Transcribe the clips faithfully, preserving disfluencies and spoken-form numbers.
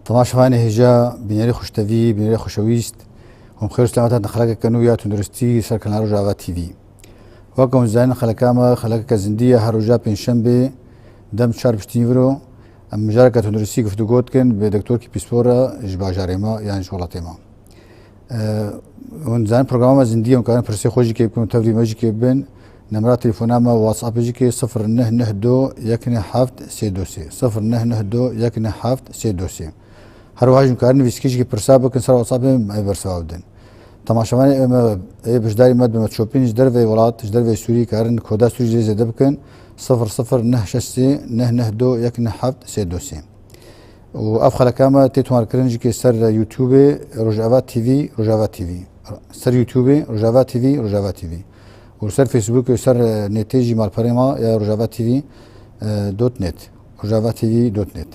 Temaşevanê hêja, bînerê xweştevî, bînerê xweşewîst, hûn bi xêr û selamet hatin xelekeke nû ya tunduristî ser kanala Rojava T V. Weke hûn zanin xeleka me xelekeke zindî ye, her roja pêncşembê dem çar piştî nîviro em mijareke tunduristî guftûgo dikin bi doktorkî pîspor re ji bajarê me yan ji welatê me. Hûn zanin programa me zindî ye, hûn karin pirsê xwe jî kê bikin û tevlî me jî kê bibin. Nemera telefona me WhatsApp jî kê sifir neh neh do yek neh heft sê do sê. Sifir neh neh do yek neh heft sê do sê. Her wiha jî hûn karin nivîskî jî kê pirsa bikin ser WhatsApp, em ê bersiva bidin. Temaşevanê me ê beşdarî me dibin me çopîn ji derveyî welat, ji derveyî Sûrî karin koda Sûrî jê zêde bikin. Sifir sifir neh şeş sê neh neh do yek neh heft sê do sê. Û ev xeleka me tê tomarkirin jî kê ser YouTubeê Rojava T V, Rojava T V. Ser YouTubeê Rojava T V, Rojava T V. Û ser Facebookê û ser, e, netê jî malperê me ya Rojava T V, e, dot net. Rojava T V dot net.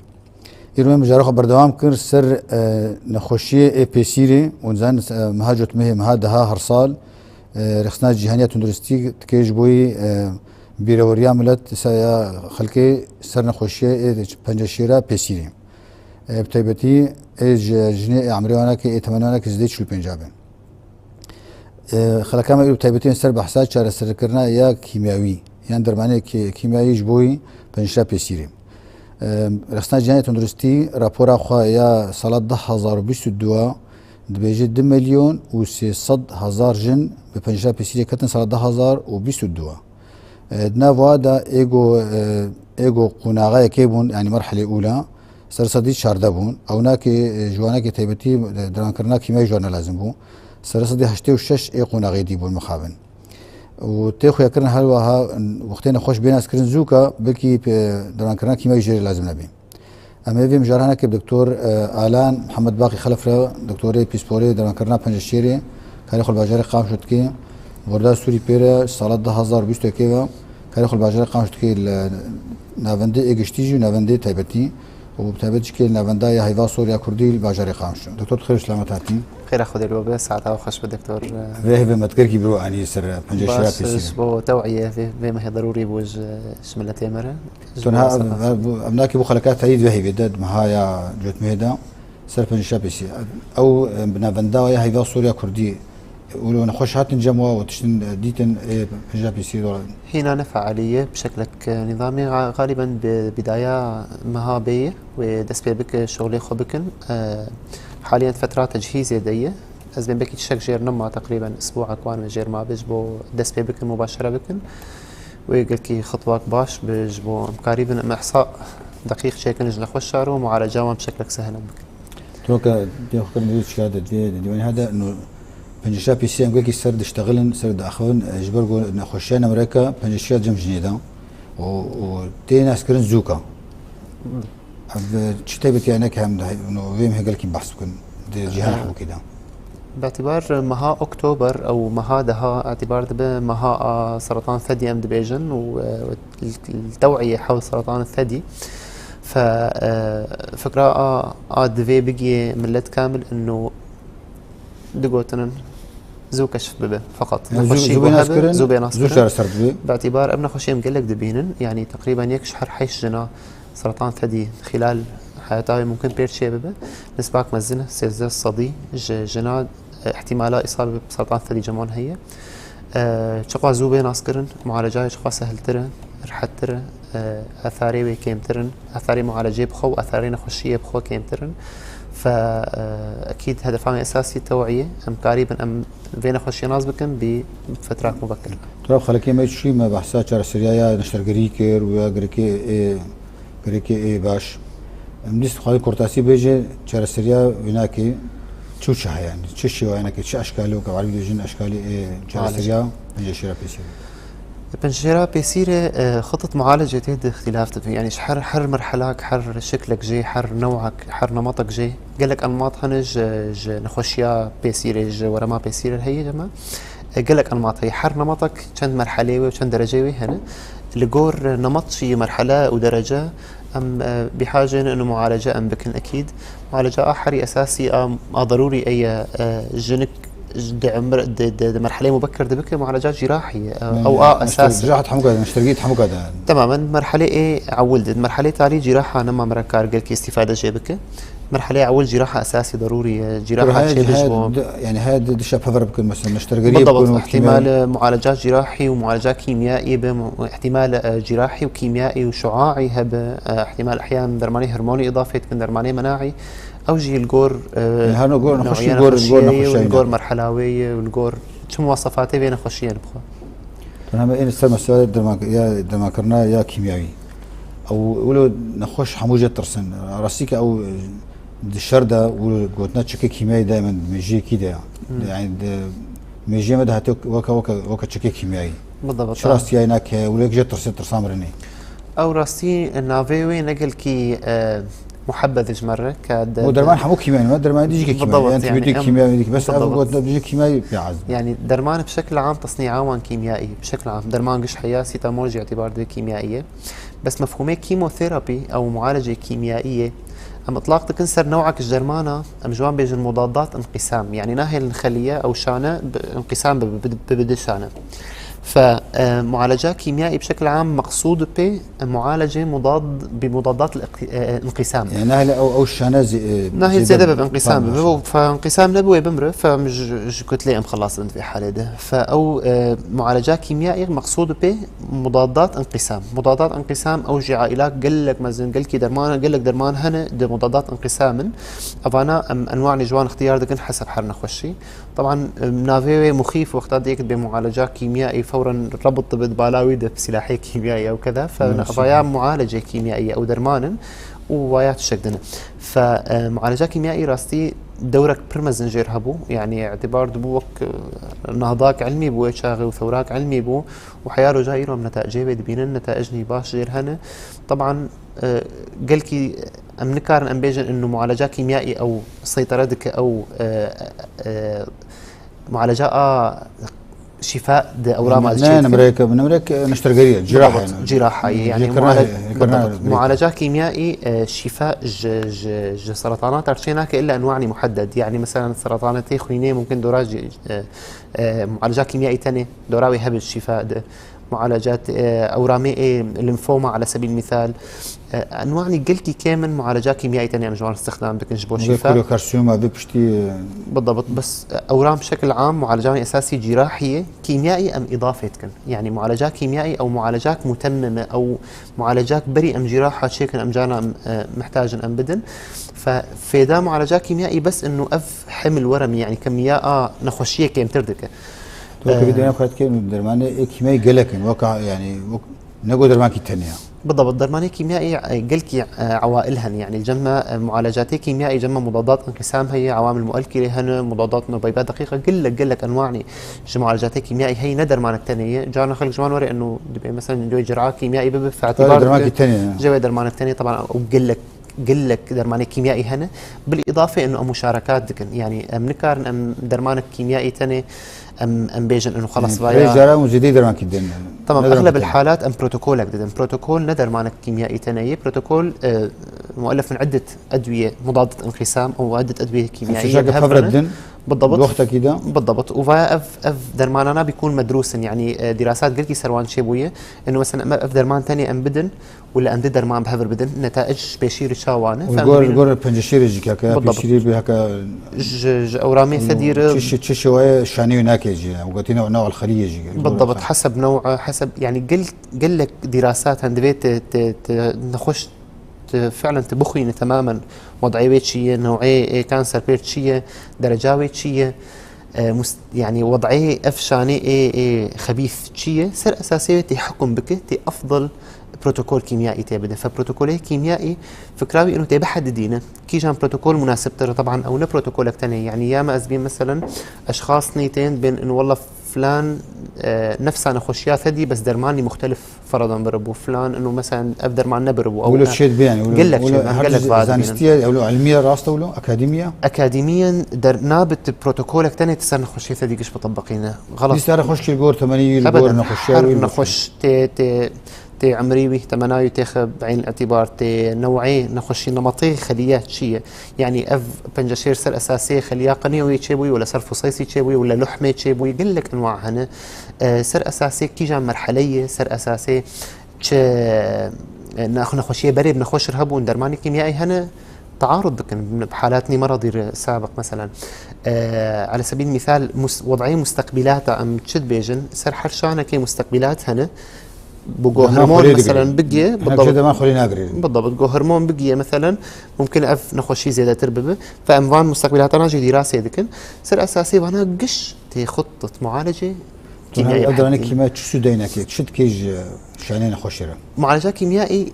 Îro me mijara xwe berdewam kir ser, e, nexweşiyê ê pêsîrê. Hûn zanin, e, meha cotmehê, meha deha her sal, e, Rêxistina Cîhanî ya Tunduristî dike ji bo yî, e, bîreweriya milet, se-, ya xelkê ser nexweşiyê ê penceşêra pêsîrê. E, bi taybetî ê ji jinê ê emrê wana ke ê temenê wana ke zêdê çil û pênc bin. E, xeleka me îro bi taybetî ser behsa çareserkirina ya kîmyawî, yan dermanê kî-, kîmyawî ji bo yî penceşêra pêsîrê. E, Rêxistina Cîhanê Tunduristî rapora xwe ya sala du hezar û bîst û du dibêje du milyon û sê sed hezar jin bi penceşêra pêsîrê ketin sala du hezar û bîst û du. E, di nav wa de ê ku, e, ê ku qonaxa yekê bûn, yanî merhelê ûla, sersedî çardeh bûn. Ewnakê, e, ji wanakê taybetî, e, derankirina kîmyayî ji wan lazim bû. Sersedî heştê û şeş ê qonaxê dî bûn mixabin. Û tê xuyakirin her wiha wextê nexweş bê naskirin zûka, belkî pê derankirina kîmyayî jê re lazim nebê. Em ê vê mijarê hinekê bi doktor, e, Alan Mihemed Baqî Xelef re, doktorê pîsporê derankirina penceşêrê, karê xwe li bajarê Qamişlo dike. Borda Sûrî pê re sala du hezar û bîst û yekê ve karê xwe li bajarê Qamişlo dike li navendê ê giştî jî û navendê taybetî. Û bi taybet jî kê li navenda ya Heyva Sor ya Kurdî li bajarê Qamişlo. Doktor, tu xêr û selamet hatî. Xêra Xwedê li we be, saeta we xweş be, doktor. Vê hêvê me dikir kî biro anî ser penceşêra Baş, pêsîrê. Ji bo tewiyê vê, vê mehê derûrî bû ji, ji miletê me re. Ji Tuna bo ev, ev, ev, ev nakî bû xeleka teyî di vê hêvê de, di meha ya cotmehê de, ser penceşêra pêsîrê. Ew, e, bi navenda ya Heyva Sor ya Kurdî, û nexweş hatin cem we û tiştin, e, dîtin, ê penceşêra pêsîrê dolan. Hîna ne fealî ye, bi şeklek, e, nîzamî, ga-, galîben bi bidaya meha bê ye. Wê dest pê bike, şixulê xwe bikin. E, haliyen fetra tecihîzê de ye. Ez bên belkî tiştek jêr nema, teqrîben isbûek wan wê jêr mabe ji bo dest pê bikin, mubaşere bikin. Wê gelkî xitwak baş bi ji bo em karîbin em ihsa deqîq çêkin ji nexweşar û mualeca wan bi şeklek sehlan bikin. Toke dê xwe kirin dê çiya de dê dê dê hada no penceşa pêsî em gelkî ser diştexilin, ser diaxivin, e, ji ber ku nexweşiya nemreka penceşiya cem jinê de. û, û tê naskirin zûka. Ev, e, çi taybetiya neke hem de, no, vê em hê gelkî behs bikin di cîhana hemûkî de. Bi îtibar meha Oktober ew meha deha îtibar dibe meha a seratan thedî em dibêjin û, e, li tewiyê hewl seratan thedî. Fe, e, fikra a, a divê bigiyê millet kamil ino Digotinin zû keşf bibe. Feqat Yani zû, nexweşî zû bê bû hebe, naskirin, zû bê zû naskirin. Çareser bibe. Bi îtibar ev nexweşî em gelek dibînin. Yanî teqrîben yek ji her heşt jina seratan thedî xilal heyata wê mumkin pêr çêbibe. Nisbak mezin e, sêzdeh sedî ji jina, e, ihtimala îsab bi seratan thedî cem wan heye. E, çiqas zû bê naskirin, mualecayê çiqas sehiltir e, rihettir e, e, etharê wê kêmtir in, etharê mualecê bi xwe û etharê nexweşiyê bi xwe kêmtir in. Fe, e, ekîd hedefa me esasî tewiyê, em karîbin em vê nexweşiyê nas bikin bi fetrak mubekir. Tu xelkê me çûyî me behsa çareseriya ya neştergerî kir û ya gerekê ê, gerekê ê baş. Em dîst xwedî kurtasî bêje çareseriya wênakê çi û çi heye, yani çi şêwayenekê, çi eşkalê weke erbî dibêjin eşkalê ê çareseriya penceşêra pêsîrê. Penceşêra pêsîrê, e, xitît mualecê tê de îxtîlaf dibe. Yani ji her, her merhelak, her şeklek jê, her newak, her nematek jê. Gelek enmat hene ji, ji nexweşiya pêsîrê, ji werema pêsîrê heye dema. E, gelek enmat heye. Her nematek çend merhelê wê û çend derecê wê hene. Li gor nemat jî merhele û derece em, e, bihacê ne ino mualece em bikin ekîd. Mualeca a herî esasî a, a derûrî eye, e, jinik di emir, di, di, di merhelê mubekir dibike, mualeca cîrahî ye. E, ew a esas e. Cirahat hemûka de, neştergî hemûka de. Temamen, merhelê ê ewil de. Merhelê talî cîraha nema mire kar gelkî îstîfade jê bike. Merheleya ewil cîraha esasî, derûrî ye. Cîraha çê dijbo. Yani her di dişa pevre bikin, mesela neştergeriyê bikin û kîmyayî. بالضبط. احتمال معالجات جراحي ومعالجات كيميائية ب احتمال جراحي وكيميائي وشعاعي هب احتمال احيانا dermanê hormonî îdafê dikin, dermanê menaî. Ew jî li gor, e, her gor nexweşî, gor, gor nexweşiyê, li gor merhela wê ye û li gor çi muwasefatê vê nexweşiyê bixwe. Tenha me ên ser mesela derman, ya dermankirina ya kîmyawî. Ew wilo nexweş hemû jê tirsin. Rastî ke ew di şer de wilo gotina çekê kîmyayî de min mêjiyekî de ya. Hmm. Yani di mêjiyê me de hatiye weke, weke, weke çekê kîmyayî. بالضبط. Çi rastiyayî nake, wilo yek jê tirsê, tirsa mirinê. Ew rastî navê wê ne gelkî, e, muhebbed ji me re ke de. O derman hemû kîmyayî ne, derman dijî kîmyayî. بالضبط. Yani antibiyotîk kîmyayî, bes ev gotina dijî kîmyayî pê ez. Yani derman bi şekil am, tesnîa wan kîmyayî, bi şekil am. Derman giş heya, sîtamol jî îtibar dibê kîmyayî ye. Bes mefhûmê kîmoterapî ew mualecê kîmyayî ye. Em îtlaq dikin ser new'ek ji dermana, em ji wan bêjin mudadat înqîsam. Yani nahêlin xeliye ew şane bi înqîsam bi, bi, bi, bi di şane. Fe, e, mualeca kîmyayî bi şekil am meqsûd pê, e, mualecê mudad, bi mudadat înkîsam. Yani nahêle ew, ew şane zê-, e, nahêl zêde zêde bi înqîsam bibe. Fe înqîsam nebibe bimre, fe em ji, ji kutlê em xelas bin di vê halê de. Fe ew, e, mualeca kîmyayî meqsûd pê mudadat înqîsam. Mudadat înqîsam ew jî aîlak gelek mezin, gelkî derman, gelek derman hene di mudadat înqîsam in. Evana em enwanê ji wan ixtiyar dikin heseb her nexweşî. طبعا navê wê muxîf wexta dê yek dibe mualeca kîmyayî fewren rebit dibe di bala wî de bi silahê kîmyayî ew keda. Fe evaya mualecê kîmyayî ye, ew derman in û waya tiştek din. Fe, e, mualeca kîmyayî rastî dewrek pir mezin jêr hebû. Yani îtibar dibû wek, e, nehdak ilmî bû wê çaxê û thewrak ilmî bû û heya roja îro em netecê wê dibînin, netecnî baş jêr hene. طبعا, e, gelkî em nikarin em bêjin inu mualeca kîmyayî ew seytere dike ew, e, e, mualeca a şîfa di ewrama. Ne, nemrek, nemrek neştergerî ye, ciraha ye. Ciraha ye, yani mualeca kîmyayî, e, şîfa ji, ji, ji seretana te çê nake illa enwanî muhedded. Yani mesela seretana tê xwînê mumkin dora jî, e, e, mualeca kîmyayî tenê dora wê hebe şîfa di. Mualecat, e, ewramê ê limfoma ala sebil misal. E, enwanî gelkî kêm in mualeca kîmyayî tenê em ji wan îstixdam dikin ji bo şîfa. Karsiyoma vê piştî, e, بالضبط. Bes, e, ewram bi şekil am mualecanê esasî cîrahî ye, kîmyayî em îdafê dikin. Yani mualeca kîmyayî ew mualecak mutemmim e, ew mualecak berî em cîraha çêkin, em cana em, e, mihtaj in em bidin. Fe, fêda mualeca kîmyayî bes inu ev hemil were min, yani kemiya a nexweşiyê kêmtir dike. Tu wekî vî demê xwe dikê, dermanê ê kîmyayî gelek in, weka, yani, wek, ne go dermankî tenê ya. بالضبط. Dermanê kîmyayî, e, gelkî, e, ewail hene, yani cem me, e, mualecatê kîmyayî, cem me mudadat înqîsam heye, ewamil muelkîrê hene, mudadat nubeyba deqîqa, gelek, gelek enwanî ji mualecatê kîmyayî heye, ne dermanek tenê ye. Carna xelk ji wan were inu dibê, mesela, dibê cira kîmyayî bibe, fe îtibar dermankî tenê ye. Cewê dermanek tenê, taban, ew gelek gelek dermanê kîmyayî hene. Bil îdafe inu em muşarekat dikin. Yani em nikarin em dermanek kîmyayî tenê em, em bêjin inu xelas vaya. Pêş cara û zêdî dermankî din. Tamam, egleb el halat em protokolek didin. Protokol ne dermanek kîmyayî tenê ye. Protokol, e, muellef min iddet edwiye mudadet înqîsam û iddet edwiye kîmyayî. Pevre din. بالضبط. Wextekî de. بالضبط. Û vaya ev, ev dermanana bikûn medrûsin. Yani, e, dirasat gelkî ser wan çêbûye. Inu mesela em ev derman tenê em bidin. Wila em di derman bi hev re bidin, netaic ji pêşî re çawa ne? Û gor, gor penceşîrê jî keke, ya pêşîrê bi heke. Ji, ji ewramê fedî re. Çi şi-, çi şiwaye şanî nake jî, ya, û gotîne nav alxeliyê jî. بالضبط. Heseb new'a, heseb, yani gel-, gelek dirasat hene divê te, te, te nexweş, te fi'len te bixwîne temamen wed'ê wê çi ye, new'ê ê kanser pêr çi ye, dereca wê çi ye. E, mus-, yani, wed'ê ev şanê ê, ê xebîth çi ye? Ser esasê wê tê hukm bike, tê efdal protokol kîmyayî tê bide. Fe protokolê kîmyayî fikra wî ino tê bihedidîne. Kîjan protokol munasibtir? Taban ew ne protokolek tenê. Yani, ya me ez bîm, meselen, eşxas nî tên bên in, wella filan, e, nefsa nexweşiya fedî, bes dermanî muxtelif feradan biribû, filan, ino, meselen, ev derman nebiribû. Ew, wilo e, çêt bê, yani, wilo, gelek wilo çêt bê, her gelek zanistiye, wilo ilmiye rast e, wilo akademiye. Akademiyen der nabit protokolek tenê ti ser nexweşiyê te dî giş bitebeqîne. Xelas. Dîsa nexweş kir gor temenî, gor nexweşiya, her nexweş tê, tê, tê emrî wî, temena wî têxe bi eyn îtibar, tê new'ê nexweşî, nemetê xeliye çi ye? Yani ev penceşêr ser esasê xeliya qenê wê çêbûyî, wila ser fuseysî çêbûyî, wila luhmê çêbûyî, gelek enwa hene. E, ser esasê kîjan merheleyê, ser esasê çi, e, nex-, nexweşiyê berê bi nexweş re hebûn, dermanê kîmyayî hene, تعارض dikin bi halatnî meredî re sabiq, mesela. E, ala sebîl misal, mus-, وضعية مستقبلات, em çi dibêjin? Ser her şanekê مستقبلات hene. Bu go hormon, mesela, bigiye, بالضبط. Dema xwelê nagirê. بالضبط, go hormon bigiye, mesela, mumkin ev nexweşî zêdetir bibe. Fe em van مستقبلاتana jî dîrasê dikin. Ser esasê vana giş tê xuttet mualecê kîmyayî. Ev dermanê kîmyayî çi sûdeynek e, çi dike ji şanê nexweşê re? Mualeca kîmyayî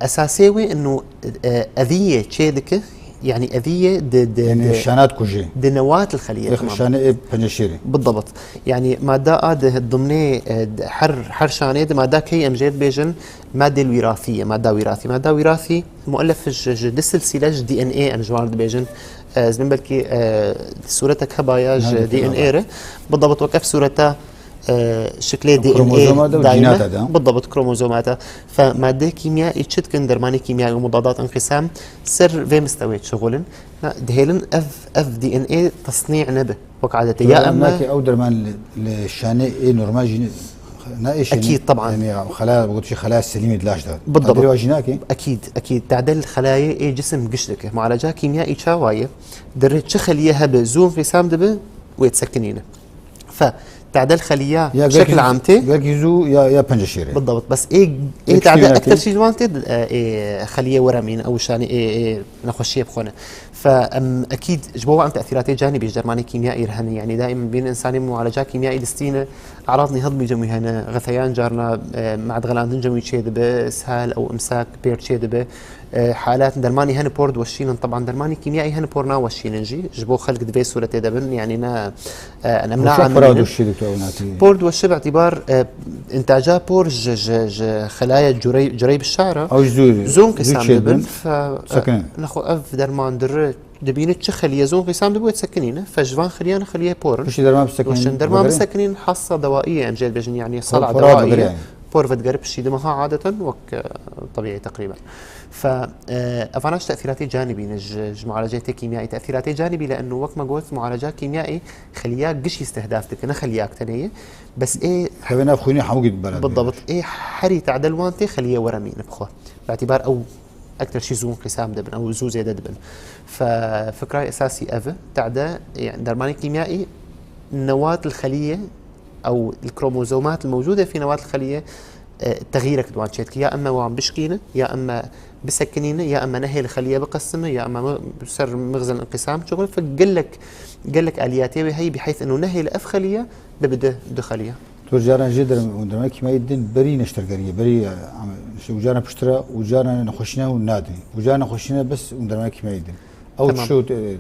esasê wê inu, e, eviyê çê dike, yani eviyê di, di, yani di, şana dikujê. Di newat el xeliyê, tamam. Şanê ê penceşêrê. بالضبط. Yani madda A di dimnê, e, di her, her şanê di madda K em jê dibêjin madde wîrasî ye, madda wîrasî. Madda wîrasî muellef ji, ji di silsîle ji D N A em ji wan dibêjin. E, ez nim belkî, e, sûretek hebaya ji D N A re. بالضبط, wek ev sûreta e, şiklê D N A kromozoma de û daîme. Cînata de. بالضبط, kromozomata. Fe madde kîmyayî çi dikin, dermanê kîmyayî û mudadat înqîsam ser vê mistewê çixulin. Na, dihêlin ev, ev D N A tesnî nebe. Wek adetê. Ya ema nake ew derman li, li şanê ê normal jî ne, ne êşe. Ekîd, teban. Yani xela, gotişî xela selîmê di laş de. بالضبط. Tadê wa jî nake. Ekîd, ekîd. Tadel xelayê ê cisim giş dike. Mualeca kîmyayî çawa ye? Dirê çi xeliyê hebe, zû înqîsam dibe, wê disekinîne. Fe, tadel xeliya şekil am tê. Belkî zû ya, ya penceşêrê. بالضبط. Bes ê, ê tade ekter şî ji wan tê, e, ê xeliyê weremîn, ew şanî ê, ê nexweşiyê bixwene. Fe em ekîd ji bo em tesîratê canîbî ji dermanê kîmyayî re hene. Yani daîm bîn insanê mualeca kîmyayî distîne, e'rad nî hedmî cemî hene, xeseyan carna, e, madxelandin cemî çê dibe, ishal ew imsak pêr çê dibe. E, halat dermanî hene por diweşînin. Teban dermanî kîmyayî hene por naweşînin jî. Ji bo xelk di vê sûretê de bin, yani ne, e, em naamînin. Por diweşî bi îtîbar, e, întaca por ji, ji, ji xelaya curey, curey bişara. Ew zû, zû înqîsam dibin. Fe, e, sekinin. Nexwe ev derman dire dibîne çi xeliye zû înqîsam dibe wê disekinîne. Fe ji van xeliyan xeliyê por in. Piştî derman bisekinîn. Derman bisekinîn hassa dawaiye em jê dibêjin, yani sala dawaiye. Por vedigere piştî di meha adeten wek, e, tebîî teqrîben. Fe, e, evana ji tesîratê canîbî ne, ji, ji mualeceyê kîmyayî. Tesîratê canîbî, le inu wek me got, mualeca kîmyayî xeliya gişî istihdaf dike, ne xeliya tenê ye. Bes ê hevê nav xwînê hemû gît bera. بالضبط. Ê herî tadel wan tê xeliyê weremî ne bixwe. Bi îtîbar ew ekter şî zû înqîsam dibin, ew zû zêde dibin. Fe, fikra esasî ev e. Tade, yani dermanê kîmyayî newat el xeliye ew el kromozomat el mewcude fî newat el xeliye, e, texyîrek di wan çêdike. Ya eme wan bişkîne, ya eme bisekinîne, ya eme nehêle xeliye biqesime, ya eme mi-, ser mixzel înqîsam çixule. Fe gelek, gelek aliyatê wê heyî biheyth inu nehêle ev xeliye bibe di, di xeliye. Tu caran jê derm-, û dermanê kîmyayî din berî neştergeriyê, berî, e, ame-, şey, û caran piştre, û caran nexweşîne û nadin. Û caran nexweşîne bes û dermanê kîmyayî din. Ew çi, e,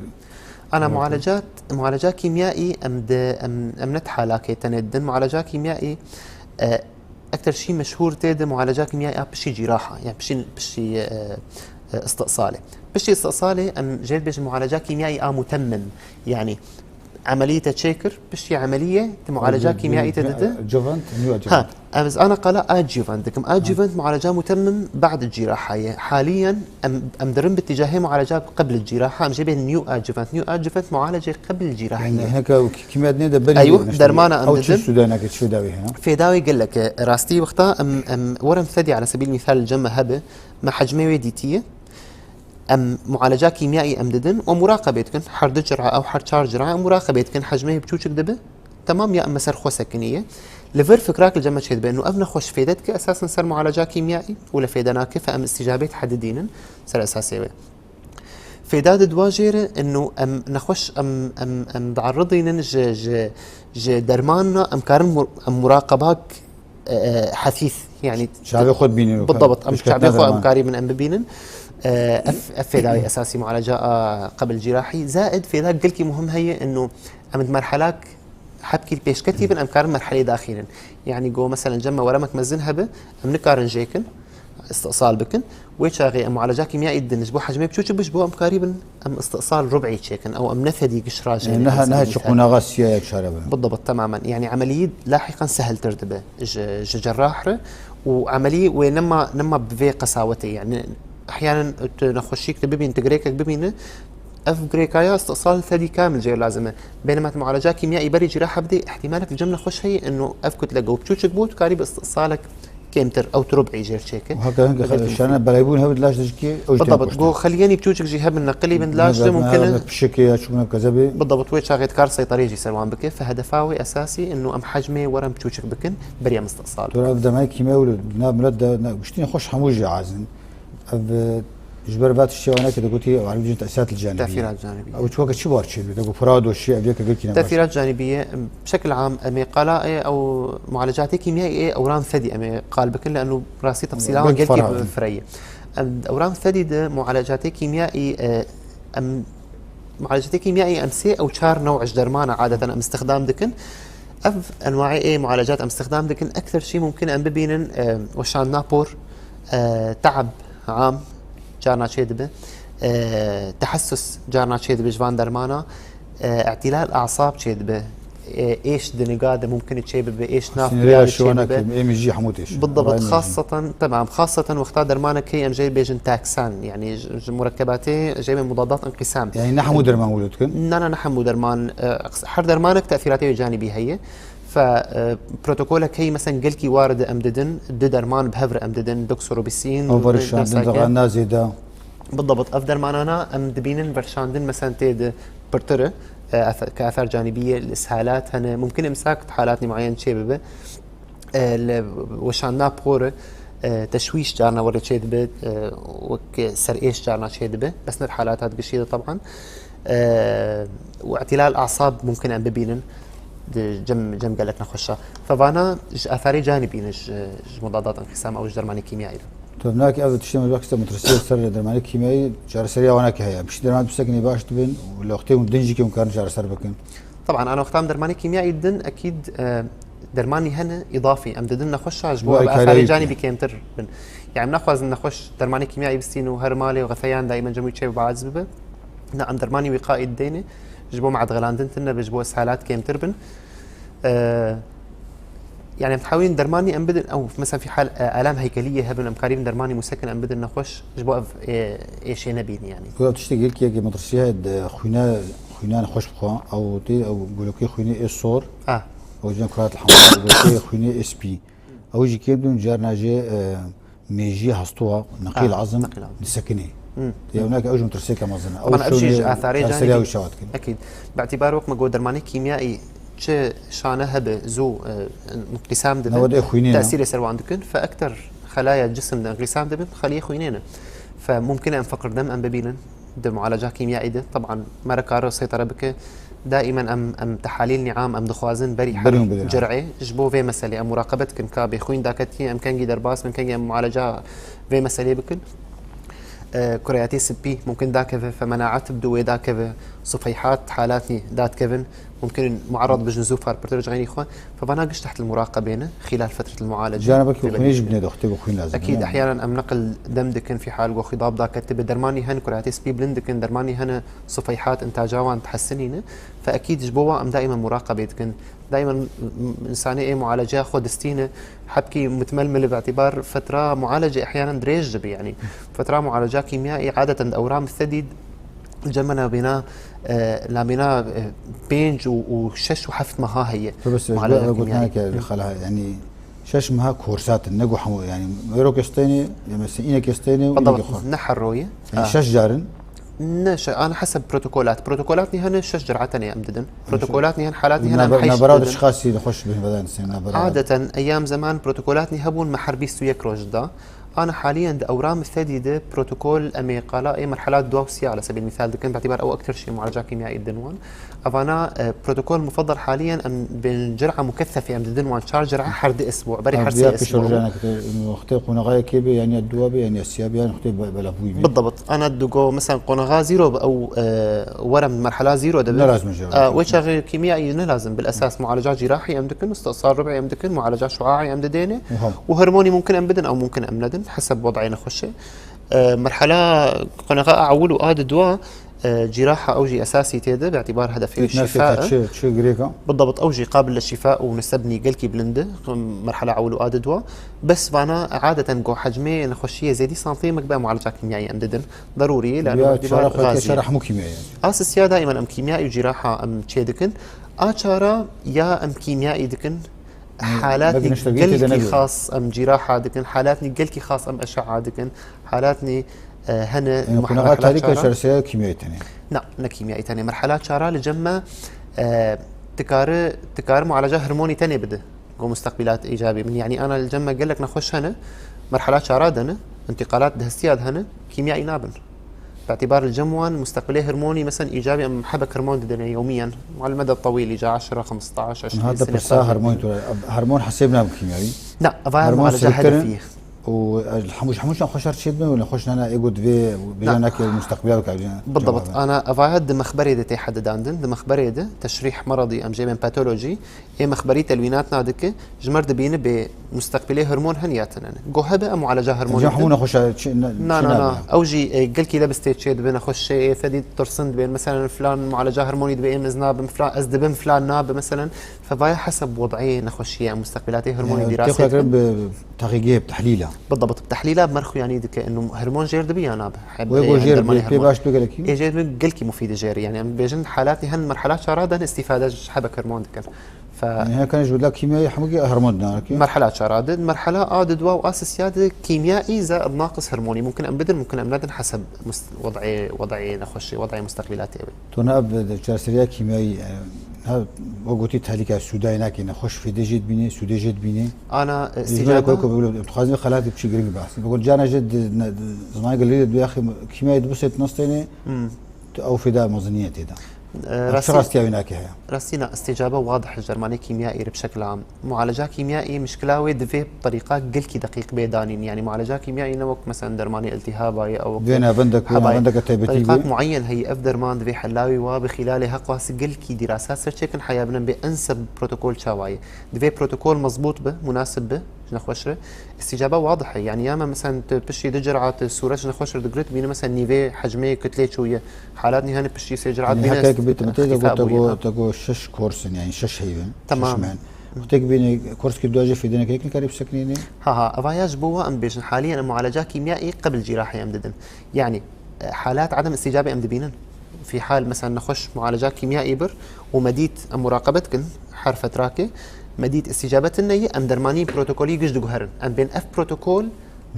Ana mualecat, mualeca kîmyayî em di, em, em ne di halakê tenê didin. Mualeca kîmyayî, e, ekter şî meşhûr tê di mualeca kîmyayî a piştî cîraha, yani piştî, piştî, e, e, istisalê. Piştî istisalê em jê dibêjin mualeca kîmyayî a mutemmim. Yani emeliyê te çêkir, piştî emeliyê tu mualeca kîmyayî te didin. Adjuvant, nî adjuvant. Ha, ez ana qala adjuvant dikim. Adjuvant mualeca mutemmim ba'd cîraha ye. Haliyen em, em dirin bi tîcahê mualeca qebl cîraha, em jê bên nî adjuvant. Nî adjuvant mualecê qebl cîraha ye. Yani heke kîmya dinê de berî. Eywa, dermana em didin. Ew çi sûde nake, çi fêda wê heye? Fêda wê gelek e. Rastî wexta em, em werin fedî ala sebîl mîsal cem me hebe, me hecmê wê dîtiye. Em mualeca kîmyayî em didin û muraqebê dikin. Her du cira ew her çar cira em muraqebê dikin. Hecmê biçûçik dibe. Temam, ya em ser xwe sekiniye. Li vir fikrak li cem me çêdibe. Û ev nexweş fêde dike esasen ser mualeca kîmyayî û le fêde nake, fe em îstîcabê tehedidînin ser esasê wê. Fêda di dua jê re inu em nexweş em, em, em diaridînin ji, ji, ji dermanna em karin mur-, em muraqebak, e, e, hesîs, yani çavê xwe dibînin. بالضبط, em çavê xwe em karîbin em bibînin. E, ev, ev fêdayê esasî mualeca a qebl cîrahî. Zaid fêda gelkî muhim heye inu em di merhelak hebkî pêşketî bin, em karin merhelê daxînin. Yani go mesela cem me weremek mezin hebe, em nikarin jêkin, istisal bikin. Wê çaxê em mualeca kîmyayî didin. Ji bo hecmê biçûçik bi, ji bo em karîbin em istisal rub'î çêkin. Ew em ne fedî giş rajê. Yani ne, ne çi qonaxa siyayek çare bin. بالضبط, temamen. Yani emeliyî lahiqan seheltir dibe ji, ji cerrah re û emeliyî wê nema, nema bi vê qesawetê. Yani ehyanen tu nexweşiyek tu bibîn, tu girêkek bibîne, ev girêkaya istisal fedî kamil jê lazim e. Bênema tu mualeca kîmyayî berî cîraha bidê, ihtimalek li cem nexweş heye inu ev kutle go biçûçik bû, tu karî bi istisalek kêmtir ew tu rub'î jêr çêke. Haka hinka şana belaybûn hebit laş dişkî ew Bidabit. Go xeliyeni piçûçik jî hebin neqilî bin laş de mumkin e. Pişekê ya çûna kezebê. Bidabit wê çaxê dikar seytarê jî ser wan bike. Fe hedefa wê esasî inu em hecmê werin piçûçik bikin beriya mistasal. Tora ev demay kîmya wilo na milet de giştîne xweş hemû jî azin. Ev ji ber va tiştê wana ke degotî ew erbicin tesîrat li canibî. Tesîrat canibî. Ew çi weke çi bar çêdibî? Dego pura doşî ev yeke gel kîne. Tesîrat canibî ye. Bişekil am em ê qala ê ew mualecatê kîmyayî ê ewran fedî em ê qal bikin, leno rastî tefsîla wan gelkî firey ye. Em ewran fedî de mualecatê kîmyayî e, em mualecatê kîmyayî em sê ew çar new'ij dermana adeten em istixdam dikin. Ev enwaê ê mualecat em istixdam dikin, ekser şî mumkin em bibînin e, weşandina por, e, te'eb am carna çêdibe, e, tehessus carna çêdibe ji van dermana, e, îtîlal asab çêdibe, e, êş di niga de mumkin e çêbibe, êş nav Sinirê ya ya şiwana çêbibe. Kim, ê min jî hemû têşin. Bidabit, Ray min jî. Xaseten, temam, xaseten wexta dermanek heye em jê bêjin taksan, yani ji, ji murekkebatê jê bê mudadat inqisam. Yani ne hemû derman wilo dikin? Na, na, ne hemû derman, e, her dermanek tesîratê wê canibî heye. Fe, e, protokolek heye, mesela gelkî warid em didin, du derman bi hev re em didin, doxorubicin, Ew verişandin, dexandina zêde. Bidabit, ev dermanana em dibînin verşandin, mesela tê de pirtir e, e, efe-, ke efer canibî ye, li ishalat hene, mumkin imsak di halatnî muayen çêbibe. E, li weşandina por, e, teşwîş carna were çêdibe, e, wek serêş carna çêdibe, bes ne di halata digişî de taban. E, û îtîlal asab mumkin em bibînin di cem, cem gelek nexweşa. Fe vana ji etharê canibî ne ji, ji mudadat inqîsam ew ji dermanê kîmyayî de. Tevnak ev tiştê me wexta metirsiyê ser dermanê kîmyayî çareseriya wana ke heye. Piştî derman pisekinê baş dibin û li wextê hûn din jî ke hûn karin çareser bikin. Taban, ana wexta em dermanê kîmyayî didin, ekîd, e, dermanî hene îdafî. Em didin nexweşa ji bo ev etharê canibî kêmtir bin. Yani em naxwazin nexweş dermanê kîmyayî bistîn û her malê û xefeyan daîmen cem wî çê û baziz bibe. Na, em dermanî wîqaî didêne, ji bo madxelandin tune be, ji bo ishalat kêmtir bin. E, yani em dihawîn dermanî em bidin, ew mesela fî hal, e, alam heykeliyê hebin, em karîbin dermanî musekin em bidin nexweş, ji bo ev, e, êşê nebîn yani. Ew tiştê gelkî yekê metirsî heye, di xwîna, xwîna nexweş bixwe, ew tê, ew gulokê xwînê ê sor, Ah. ew jî kurat hemû, gulokê xwînê ê spî. Ew jî kêm dûn carna jê, e, mêjî hestûa, neqîl Ah, azim, neqîl azim. disekinê. Hmm. Tê ew nake ew jî metirsêke mezin e. Ew Bana ev jî şonê ji etharê çareseriya canibî. wî şewat kin. Ekîd. Bi îtîbar wek me got dermanê kîmyayî çi şane hebe zû, e, inqîsam dibin, Newed ê xwînê ne? tesîrê ser wan dikin, fe ekter xelaya cisim de inqîsam dibin, xeliyê xwînê ne. Fe mumkin e em feqir dem em bibînin di mualeca kîmyayî de. Taban me re kare seytere bike. Daîmen em, em tehalîl niam em dixwazin berî her Berî hûn bidin, ha. cir'ê. Ji bo vê meselê em muraqebe dikin ka bê xwîn daketiye, em kengî derbas bin, kengî em mualeca vê meselê bikin. E, kureyatê sipî mumkin dakeve, fe menaet bi wê dakeve, sufeyhat halatî dadkevin, mumkin muarad bijin zû far pirtir ji xeynî xwe. Fe vana giş teht muraqebê ne, xîlal fetret mualece. Cana belkî xwînê jî binê doxtê ku xwîn lazim. Ekîd, ehyanen em neqil dem dikin, fî hal go xidab daketibe, dermanî hen kureyatê sipî bilind dikin, dermanî hene sufeyhat intaca wan dihesinîne. Fe ekîd ji bo wa em daîmen muraqebê dikin. Daîmen insanê ê mualeceya xwe distîne, hebkî mutmelmil bi îtîbar fetra mualece ehyanen dirêj dibe, yanî fetra mualeca kîmyayî adeten di ewram sedî li cem me nabîna, e, nabîna, e, pênc û, û şeş û heft meha heye. Tu bes ji mualece ber kîmyayî. Gotineke xela, yanî şeş meha korsat in, ne ku hemû, yanî merok estêne, ya mesela înek estêne û Bidabit, înek xwe. ne her roye. Yanî Ha. şeş carin. Ne, şe-, ana heseb protokolat. Protokolatnî hene şeş cir'e tenê em didin. Protokolatnî hene, halatnî hene em Naber-, heyş nabera didin. Çiqasî nexweş bin vedan sen nabera. Adeten eyyam zeman protokolatnî hebûn me her bîst û yek roj da. Ana haliyen di ewram sedî de protokol em ê qala ê merhela dua û siya ala sebil misal dikin, bi îtîbar ew ektir şê mualeca kîmyayî didin wan. Evana, e, protokol mufadal haliyen em bên cir'a mukethefê em didin wan çar cir'a her di esbû, berî her sê esbû. Wextê qonaxayekê be, yanî dua be, yanî siya be, yanî wextê be-, belavbûyî be. Bidabit. Ana digo, mesela qonaxa zîro be, ew, e, werem merhela zîro de be. Ne lazim e jî. E, wê çaxê kîmyayî ne lazim. Bil esas mualeca cîrahî em dikin, istisal rub'î em dikin, mualeca şuaî em didêne. Û hem. Û hormonî mumkin em bidin, ew mumkin em nedin. Heseb wed'ê nexweşê. E, merhela qonaxa a ewil û a di dua, E, cîraha ew jî esasî tê de, bi îtîbar hedefê wî Fitness şîfa e. çi, çi girêka? Bidabit, ew jî qabil li şîfa û nisebnî gelkî bilind e, merhela ewil û a di dua. Bes vana adeten go hecmê nexweşiyê zêdî santîmek be mualeca kîmyayî em didin. Darûrî ye, lano Ya bi îtîbar çara xwe gazî ye. Çara hemû kîmyayî. A sisiya daîmen em kîmyayî û cîraha em çê dikin. A çara ya em kîmyayî dikin, حالاتنی گەلکی خاص ئەم جیراحا دکن، حالاتنی گەلکی خاص ئەم ئەشعا دکن، حالاتنی هەنە. قوnaxa tarîk e çaresereya kîmyayî tenê. Na, ne kîmyayî tenê. Merhala çara li cem me, e, dikare, dikare mualaca hormonî tenê bide. Go musteqbîlat îcabî min. Yanî ana li cem me gelek nexweş hene, merhala çara de ne, întîqalat di hestiya de hene, kîmyayî nabin. Bi îtîbar li cem wan musteqbilê hormonî, meselen, îcabî em hebek hormon didine yewmiyen, على المدى الطويل, îca eşra, xemstaş, eşrîn sene. Pirsa hormon tu, hormon hesêb nabin kîmyayî. Na, eva ye mualaca hedefî ye. û hemû, hemû şan xweşar çê dibin û nexweş nana êgo divê bêja nake musteqbila bikar. Bidabt, ana eva ye di mexberê de tê hedidandin, di mexberê de teşrîh meredî, em jê bên patolojî, ê mexberî telwînat nadike, ji mer dibîne bê musteqbilê hormon hen ya tinen. Go hebe em mualaca hormonî. Hemû nexweşa çi, na, na, na. Ew jî, e, gelkî lebistê çê dibe, nexweş şê, ê fedî tirsin dibên. Meselen, filan mualaca hormonî dibe, êm ez nabim, filan, ez dibim, filan nabe, meselen. Fevaya heseb wed'ê nexweşiye, em musteqbilatê hormonî dîrasê dikin. Bi teqîgê, bi tehlîla. Bidabt, bi tehlîla merxuyanî dike, inu hormon jêr dibi ya nabe. Wê go jêr pê baş tu gelekî? Ê jêr bi gelkî mufîd jêr. Yanî em bêjin halatî hen merhala çara de îstîfade ji hebek hormon dikin. Fe- Yanî heke ji bila kîmyayî hemû kî hormon dina ki? Merhala çara de, merhala a di dua û a sisiya de kîmyayî ze naqis hormonî. Mumkin em bidin, mumkin em nedin heseb must-, wed'ê, wed'ê nexweşî, wed'ê musteqbilatê wê. Tu ne bi çareseriya kîmyayî, e, ha, wek gotî tehlîka sûdayê nake, nexweş fêdê jê dibîne, sûdê jê dibîne. Ana, e, îstîcaba. Dixwazim xelatê biçî giring behs. Bi got cana jê di, ne, di zimanê gelî de du yaxê kîmyayî dibisê tu nastêne, tu ew fêda mezin niye tê de. E, çi rastiya wî nake heye? Rastî na, îstîcaba wadih ji dermanê kîmyayî re bi şekla am. Mualeca kîmyayî mişkila wê divê bi terîqa gelkî deqîq bê danîn. Yanî mualeca kîmyayî ne wek meselen dermanê îltîhaba ye ew wek. Divê navendek, navendeke taybetî bê. Terîqat muayyen heye, ev derman divê hela wî wa bi xîlalê heqwasî gelkî dîrasat ser çêkin heya binin bê enseb protokol çawa ye. Divê protokol mezbût be, munasib be, ji nexweş re. Îstîcaba wadih e. Yanî ya me meselen tu piştî du cira tu sûret ji nexweş re digirit bîne meselen nîvê hecmê kitlê çûye. Halat nî hene piştî sê cira bîne. Heke bê te got te got şeş kors in, yanî şeş heyvin. Tamam. Wextê bîne korskî dua jê fêdêneke yek nikarî biseknînê. Ha, ha, eva ya ji bo wa em bêjin, haliyen em mualeca kîmyayî qebil cîrahê em didin. Yanî, e, halat edem îstîcabê em dibînin. Fî hal, meselen, nexweş mualeca kîmyayî bir û me dît em muraqebe dikin her fetrakê, me dît îstîcabe tune ye, em dermanî protokolî giş diguherin. Em bên ev protokol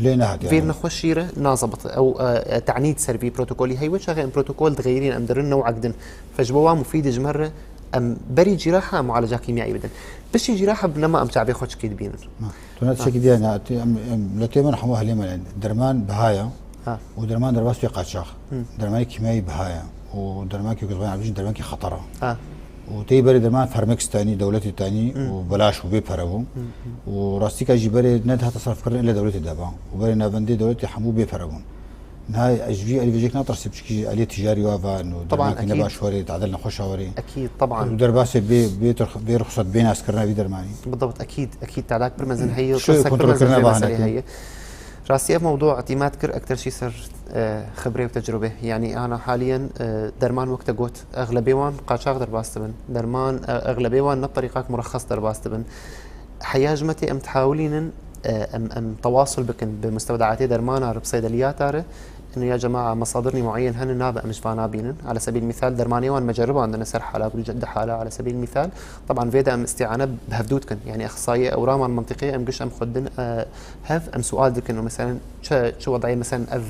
Lê nehat, vê yanî nexweşî re nazebit. Ew, e, e, tenîd ser vî protokolî heye, çaxê em protokol dixeyrîn, em dirin newek din. Fe ji bo wa mufîd e ji me re em berî cîraha mualeca kîmyayî bidin. Piştî cîraha nema em çavê xwe çikî dibînin. Ha. Tu ne tiştekî diya ne, em, em, miletê min hemû ahlê me ne. Derman biha ye. Ha. Û derman derbas tê qaçax. Hı. Dermanê kîmyayî biha ye. Û dermankî ku dixwazin em bêjin dermankî xeter e. Ha. Û tê berê derman Farmexî tanî, dewletê tanî û belaş bû, bê pere bû. Û rastîka jî berê nedihate serfkirin, ele dewletê deba. Û berê navendê dewletê hemû bê pere bûn. Niha ez ji vî alî vêjek natirsî, çikî aliyê ticarî wa va, no, dermankî ne baş werê, tadil nexweşa werê. Ekîd, teban. Û derbasê bê, bê tirx-, bê ruxsat, bê naskirina vî dermanî. Bidabt, ekîd, ekîd, tedak pir mezin heye, tirsa pir mezin vê meselê heye. Rastî ev mewdû îtîmat kir ekter şî ser, e, xibrê û tecrûbê. Yanî ana haliyen, e, derman wek te got, exlebê wan qaçax derbas dibin. Derman, e, exlebê wan ne bi terîqak murexxes derbas dibin. Heya ji me tê em tihawilînin, e, em, em tewasul bikin bi mustewdeatê dermana re, bi seydeliyata re. Ino ya cema'a mesadirnî muayyen hene nabe em ji vana bînin. Ala sebîl mîsal dermanê wan me ceribandine ser hala, bi du hala, ala sebîl mîsal. Teban vê de em îstîane bi hevdû dikin. Yanî exsayê ewraman mentiqê em giş em xwe din, e, hev em sual dikin û meselen çi, çi wed'ê meselen ev,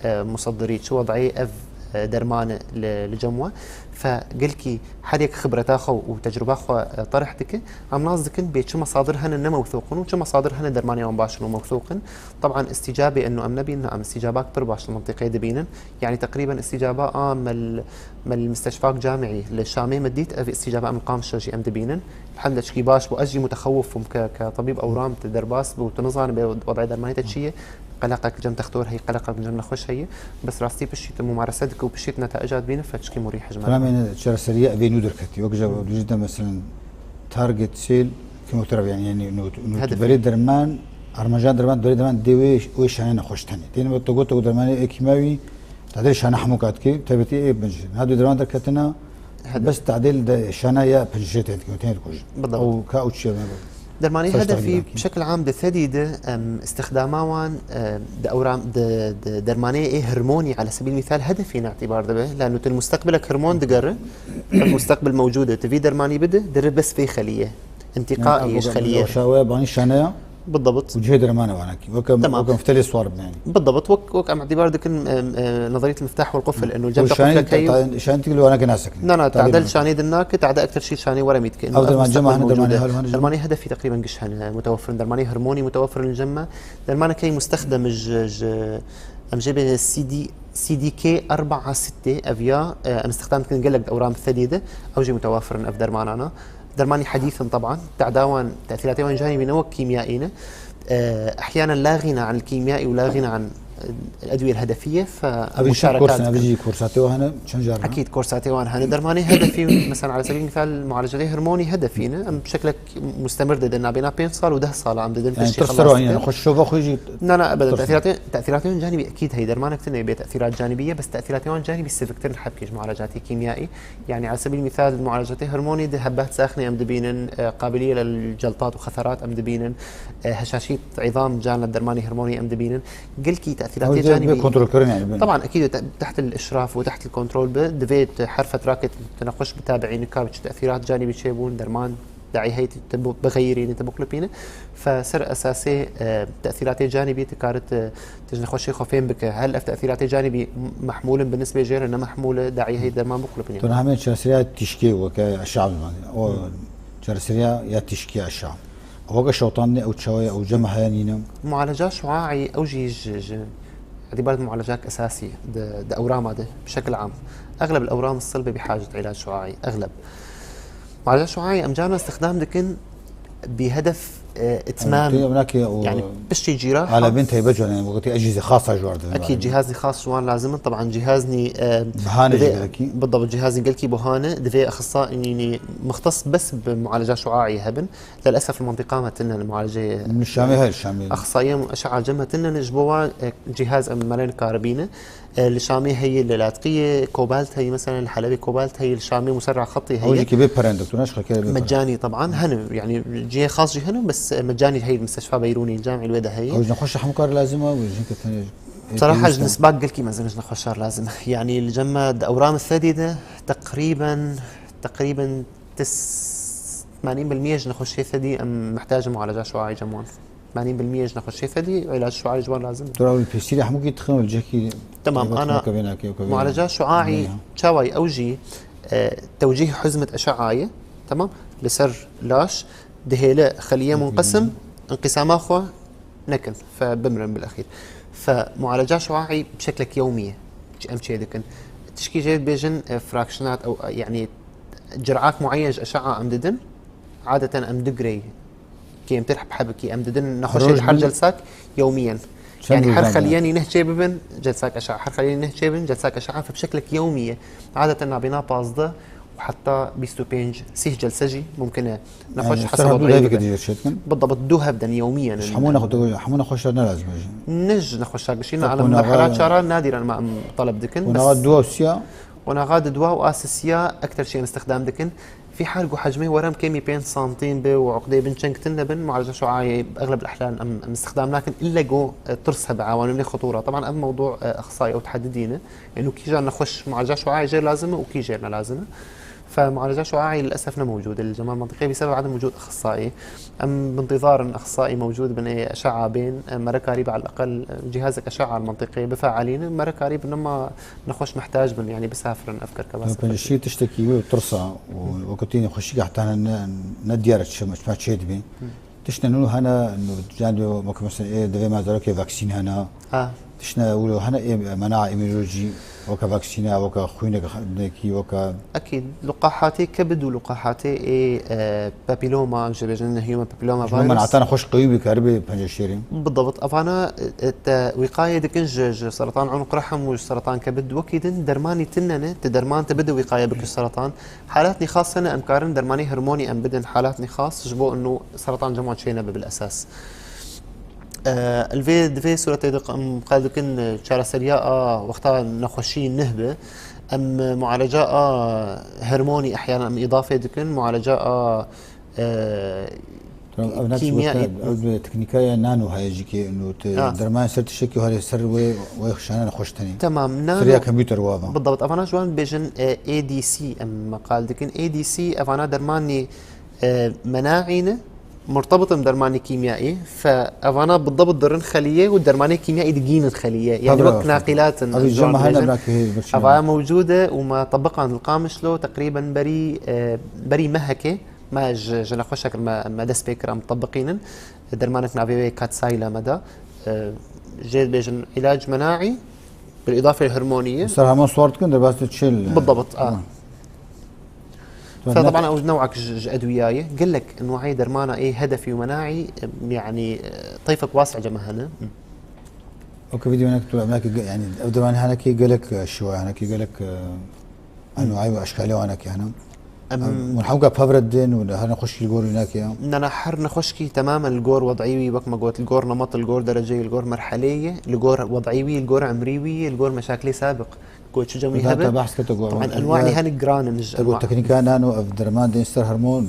e, musadirî, çi wed'ê ev, e, derman e li, li cem we. Fe gelkî her yek xibreta xwe û tecrûba xwe, e, terih dike. Em nas dikin bê çi mesadir hene ne mewthûq in û çi mesadir hene dermanê wan baş in û mewthûq in. Teban îstîcabê ino em nebînin, em îstîcabak pir baş li mentiqê dibînin. Yanî teqrîben îstîcaba a me li, me li misteshfak camî li Şamê me dît, ev îstîcaba em li Qamşlo jî em dibînin. Hemde çikî baş bû, ez jî mutexewif bûm ke, ke tebîb ewram te derbas bû, tu nizanibê wed'ê dermanî te çi ye, qeleqek cem textor heye, qeleqek cem nexweş heye. Bes rastî piştî tu mumarese dike û piştî tu netaica dibîne, fe çikî murîh ji me. Kilamê çareseriya evê nû derketî. Wek ji, ji de meselen target sale kîmoterapi, yanî, yanî nû, nû tu berê derman, armanca derman, berê derman dê wê, wê şane nexweş tenê. Têne wek te got, te got dermanê ê kîmyawî, tadê şane hemû kat kê, taybetî ê binc. Ha du derman derketina, bes tadê de şana ya pincişê tê dikujin, tê dikujin. Bidabt. Ew ka ew çiye me. Dermanê hedefî bi şekil am di fedî de, em, îstixdama wan, e, di ewram, di, di dermanê ê hormonî, ala sebîl mîsal hedefî ne îtîbar dibe. Lano tu li mustaqbilek hormon digere, ev mustaqbil mewcûd e, tu vî dermanî bide, dire bes vê xelî ye. انتقائي. Yani, ji xeliyê. Şawe banî şaneya. بالضبط. Û cihê dermana wanakî. Weke, tamam. Weke miftelê swar bine yani. بالضبط. Wek, wek em îtibar dikin, e, e, نظرية المفتاح والقفل، انه جبت قفلك هي. Şanê tigil wanakî nasekin. Na, na, tade şanê din nake, tade ekter şî şanê were mîtke. Ev derman cema hene, dermanê hal hene. Dermanê hedefî teqrîben giş hene, mutewefir in. Dermanê hormonî mutewefir in cema. Dermanê key mustexdem ji, ji, em jê bê C D, C D K أربعة ستة ev ya, e, em îstixdam dikin gelek di ewram sedî de, ew jî mutewefir in ev dermanana. Dermanî hedîf in, teban. Teda wan, tesîratê wan canîbî ne wek kîmyayî ne. E, احيانا لا غنى عن الكيميائي ولا غنى عن الادويه الهدفيه. Ev jî çend kurs in, ev jî kursatê wan hene, çend car ne? Ekîd kursatê wan hene. Dermanê hedefî, mesela, على سبيل المثال, mualecatê hormonî hedefî ne. Em bi şeklek mustemir didin, nabêna pênc sal û deh sal em didin. Yani, tirs ser wan, yani, xweş şova xwe jî. Na, na, ebeden. Tesîratê, tesîratê wan canîbî ekîd heye. Dermanek tune bê tesîrat canîbî ye, bes tesîratê wan canîbî siviktir in hebkê ji mualecatê kîmyayî. Yani, على سبيل المثال, mualecatê hormonî di hebat saxnê em dibînin, e, قابلية للجلطات وخثرات em dibînin, e, هشاشية عظام can li dermanê hormonî em dibînin. Gelkî tesîratê canîbî. Kontrol kirin yani. طبعا, ekîd, te-, تحت الاشراف û تحت الكنترول bi, divê tu her fetrakê tu nexweş bitabiî, nika bi çi tesîrat canîbî çêbûn, derman داعی هەیە te bixeyirînî, te bixlipînî. Fe ser esasê, e, tesîratê canîbî tu kare tu, tu ji nexweşê xwe fêm bike. Hel ev tesîratê canîbî mehmûl in bi nisbê jê re ne mehmûl e, daî heye derman bixlipînî. Tu niha me çareseriya tîşkê weke eşa bimanî. O çareseriya ya tîşkê eşa. Weke şewtan ne ew çawa ye, ew cema heye nîne. معالجة شعاعي ew jî ji, ji, اعتبار معالجات أساسية di, di ewrama de, بشكل عام. أغلب الأورام الصلبة بحاجة علاج شعاعي، أغلب. معالجة شعاعية em carna îstixdam dikin bi hedef, e, itmam. Yani, piştî cîraha. Alabên taybet wan, yani, wekî ecîzê xasa ji wan dibin. Ekîd, cîhazî xas ji wan lazim in. Teban cîhaznî, e, bihane jî gelkî. Bidabe cîhazî gelkî buhane, divê exsa-, yani, muxtes bes bi mualeca şuaî hebin. للأسف المنطقة me tune mualeceyê. Li Şamê heye, Şamê. Exsayê eşe'a cem me tune, ji bo wa, e, cîhaz em malen karibîne. E, li Şamê heye, li Latqiyê, Kobalt heye, mesela li Helebê Kobalt heye, li Şamê Muserra Xetî heye. Ew jî ki bê pere, doktor, naşka kere bê pere. Mecanî, teban, hene, yani cihê xas jî hene, bes, e, mecanî heye, Misteshfa Beyrûnî, Camî Wêde heye. Ew ji nexweşa hemû kar lazim e, ew jî ke tenê, e, بصراحة pêwîst e. Ji nisba gelkî mezin ji nexweşar lazim e. Yani li cem me di ewram sedî de teqrîben, teqrîben tis-, ثمانين بالمية ji nexweşê sedî em mihtac in mualeca şuaî cem wan. ثمانين بالمية ji nexweşê sedî îlac şuaî ji wan lazim e. Tu ra wî pêsîrê hemûkî dixin wê cihekî. Tamam, ana mualeca şuaî çawa ye? Ew jî, e, tewcîh huzmet eşe'a ye. Tamam? Li ser laş dihêle xeliyê munqesim, inqîsama xwe nekin. Fe bimrin bilexîr. Fe mualeca şuaî bi şeklek yewmî ye. Em çê dikin. Tişkî jê dibêjin, e, fraksiyonat ew, e, yani cer'at muayyen ji eşe'a em didin. Adeten em du girey kêmtir bi hebikî em didin nexweşê ji her celsak yewmiyen. Yani her xeliyê neh çê bibin, celsak eşe'a, her xeliyê neh çê bin, celsak eşe'a, fe bi şeklek yewmî ye. Adeten nabêna pazdeh û heta bîst û pênc, sîh celse jî mumkin e. Nexweş hesaba dayî bibe. Bidabe du hev den yewmiyen. Hemû nexweşa ne lazim e. Ne ji nexweşa gişî, ne alem merhela çara nadîren me em teleb dikin. Qonaxa duwa û siya. Qonaxa di duwa û a sisiya ekter şî em îstixdam dikin. Fî her ku hecmê werem kêmî pênc santîm be û uqdeyê bin çeng tune bin, mualeca şuaî egleb el-ehyan em, em îstixdam nakin, ille ku, e, tirs hebe, ewanî xutûra. Teban ev mewdû, e, exsayî ew tehdidî ne. Eno kîjan nexweş mualeca şuaî jê lazim e û kî jê ne lazim e. Fe mualeca şuaî lilesef ne mewcûd e li cem me li mintîqê bi sebeb edem wicûd exsayî. Em bi intizar in exsayî mewcûd bin ê eşe'a bên, e, mere karî be eleqel, e, cîhazek eşe'a li mintîqê bifeelînin, mere karî bin, nema nexweş mihtac bin, yani bisafirin ev kerkebasa. Penceşîr tiştekî wê tirsa û wekî tî nexweşî heta ne, ne diyar e çi, çima çê dibî. Tiştine nû hene, nû, yani, wekî mesela, ê, divê me zarokê vaksîn hene. Ha. Tiştine wilo hene, ê, mena'a immünolojî, weke vaksîne, weke xwînek, nekî, weke. Ekîd, luqahatê kebid û luqahatê ê, e, papîloma, em jê bêjin human papîloma virus. Mena'tan xweş qewî bî, karibê penceşêrî. Bidabe, evana, e, te wîqayê dikin ji, ji seratan unuq rehm û ji seratan kebid wekî din, dermanî tune ne, te derman te bide wîqaye bike seratan. Halatnî xas hene, em karin dermanê hormonî em bidin halatnî xas, ji bo ino seratan cem wan çê nebe bil esas. E, li vê, di vê sûretê de em qal dikin, e, çareseriya a wexta nexweşî nih be, em, e, mualeca a hormonî ehyanan em îdafê dikin, mualeca a, e, Tamam, ev ne kîmya tişt wekî, ev bi teknîkaya nano heye jî ki, ino te derman ser tiştekî hare ser wê, wê xişane nexweş tenê. Tamam, nano. Ser ya kompûter wa va. Bidabe, evana ji wan dibêjin, e, A D C em qal dikin. A D C evana dermanî E, menaî ne, murtebit in dermanê kîmyayî, fe evana bidebt dirin xeliyê û dermanê kîmyayî digînin xeliyê. Yani wek naqilat in. Ev jî me hene, belkî hê birçî. Evaya mewcûd e û me tebiqan li Qamişlo teqrîben berî, e, berî mehekê me ji, ji nexweşek me, me dest pê kir em tebiqînin. Dermanek navê wê Katsayla me da. E, jê dibêjin îlac menaî, bil îdafe hormonî ye. Ser heman swar dikin, derbas de çêl. Bidebt, a. Fe taban ew newek ji, ji edwiya ye. Gelek enwayê dermana ê hedefî û menaî, e, yani, e, tayfek wasi'ce me hene. Weke vîdyonek tu, ev nake ge-, yani, ev dermanê henekê gelek, e, şiwa, henekê gelek, e, enwayê û eşkalê wan hene. Em, em, hûn hewka pevre didin û her nexweşkî li gor wî nake ya? Na, na, her nexweşkî temamen li gor wed'î wî, wek me got, li gor nemet, li gor dereceyê, li gor merheleyê, li gor wed'î wî, li gor emrî wî, li gor meşakilê sabiq. Ku çi cem wî hebe. Te behs kir, te got, taban, enwa, enwa hinek giran in ji, te got enwa teknîka nano, ev derman dên ser hormon,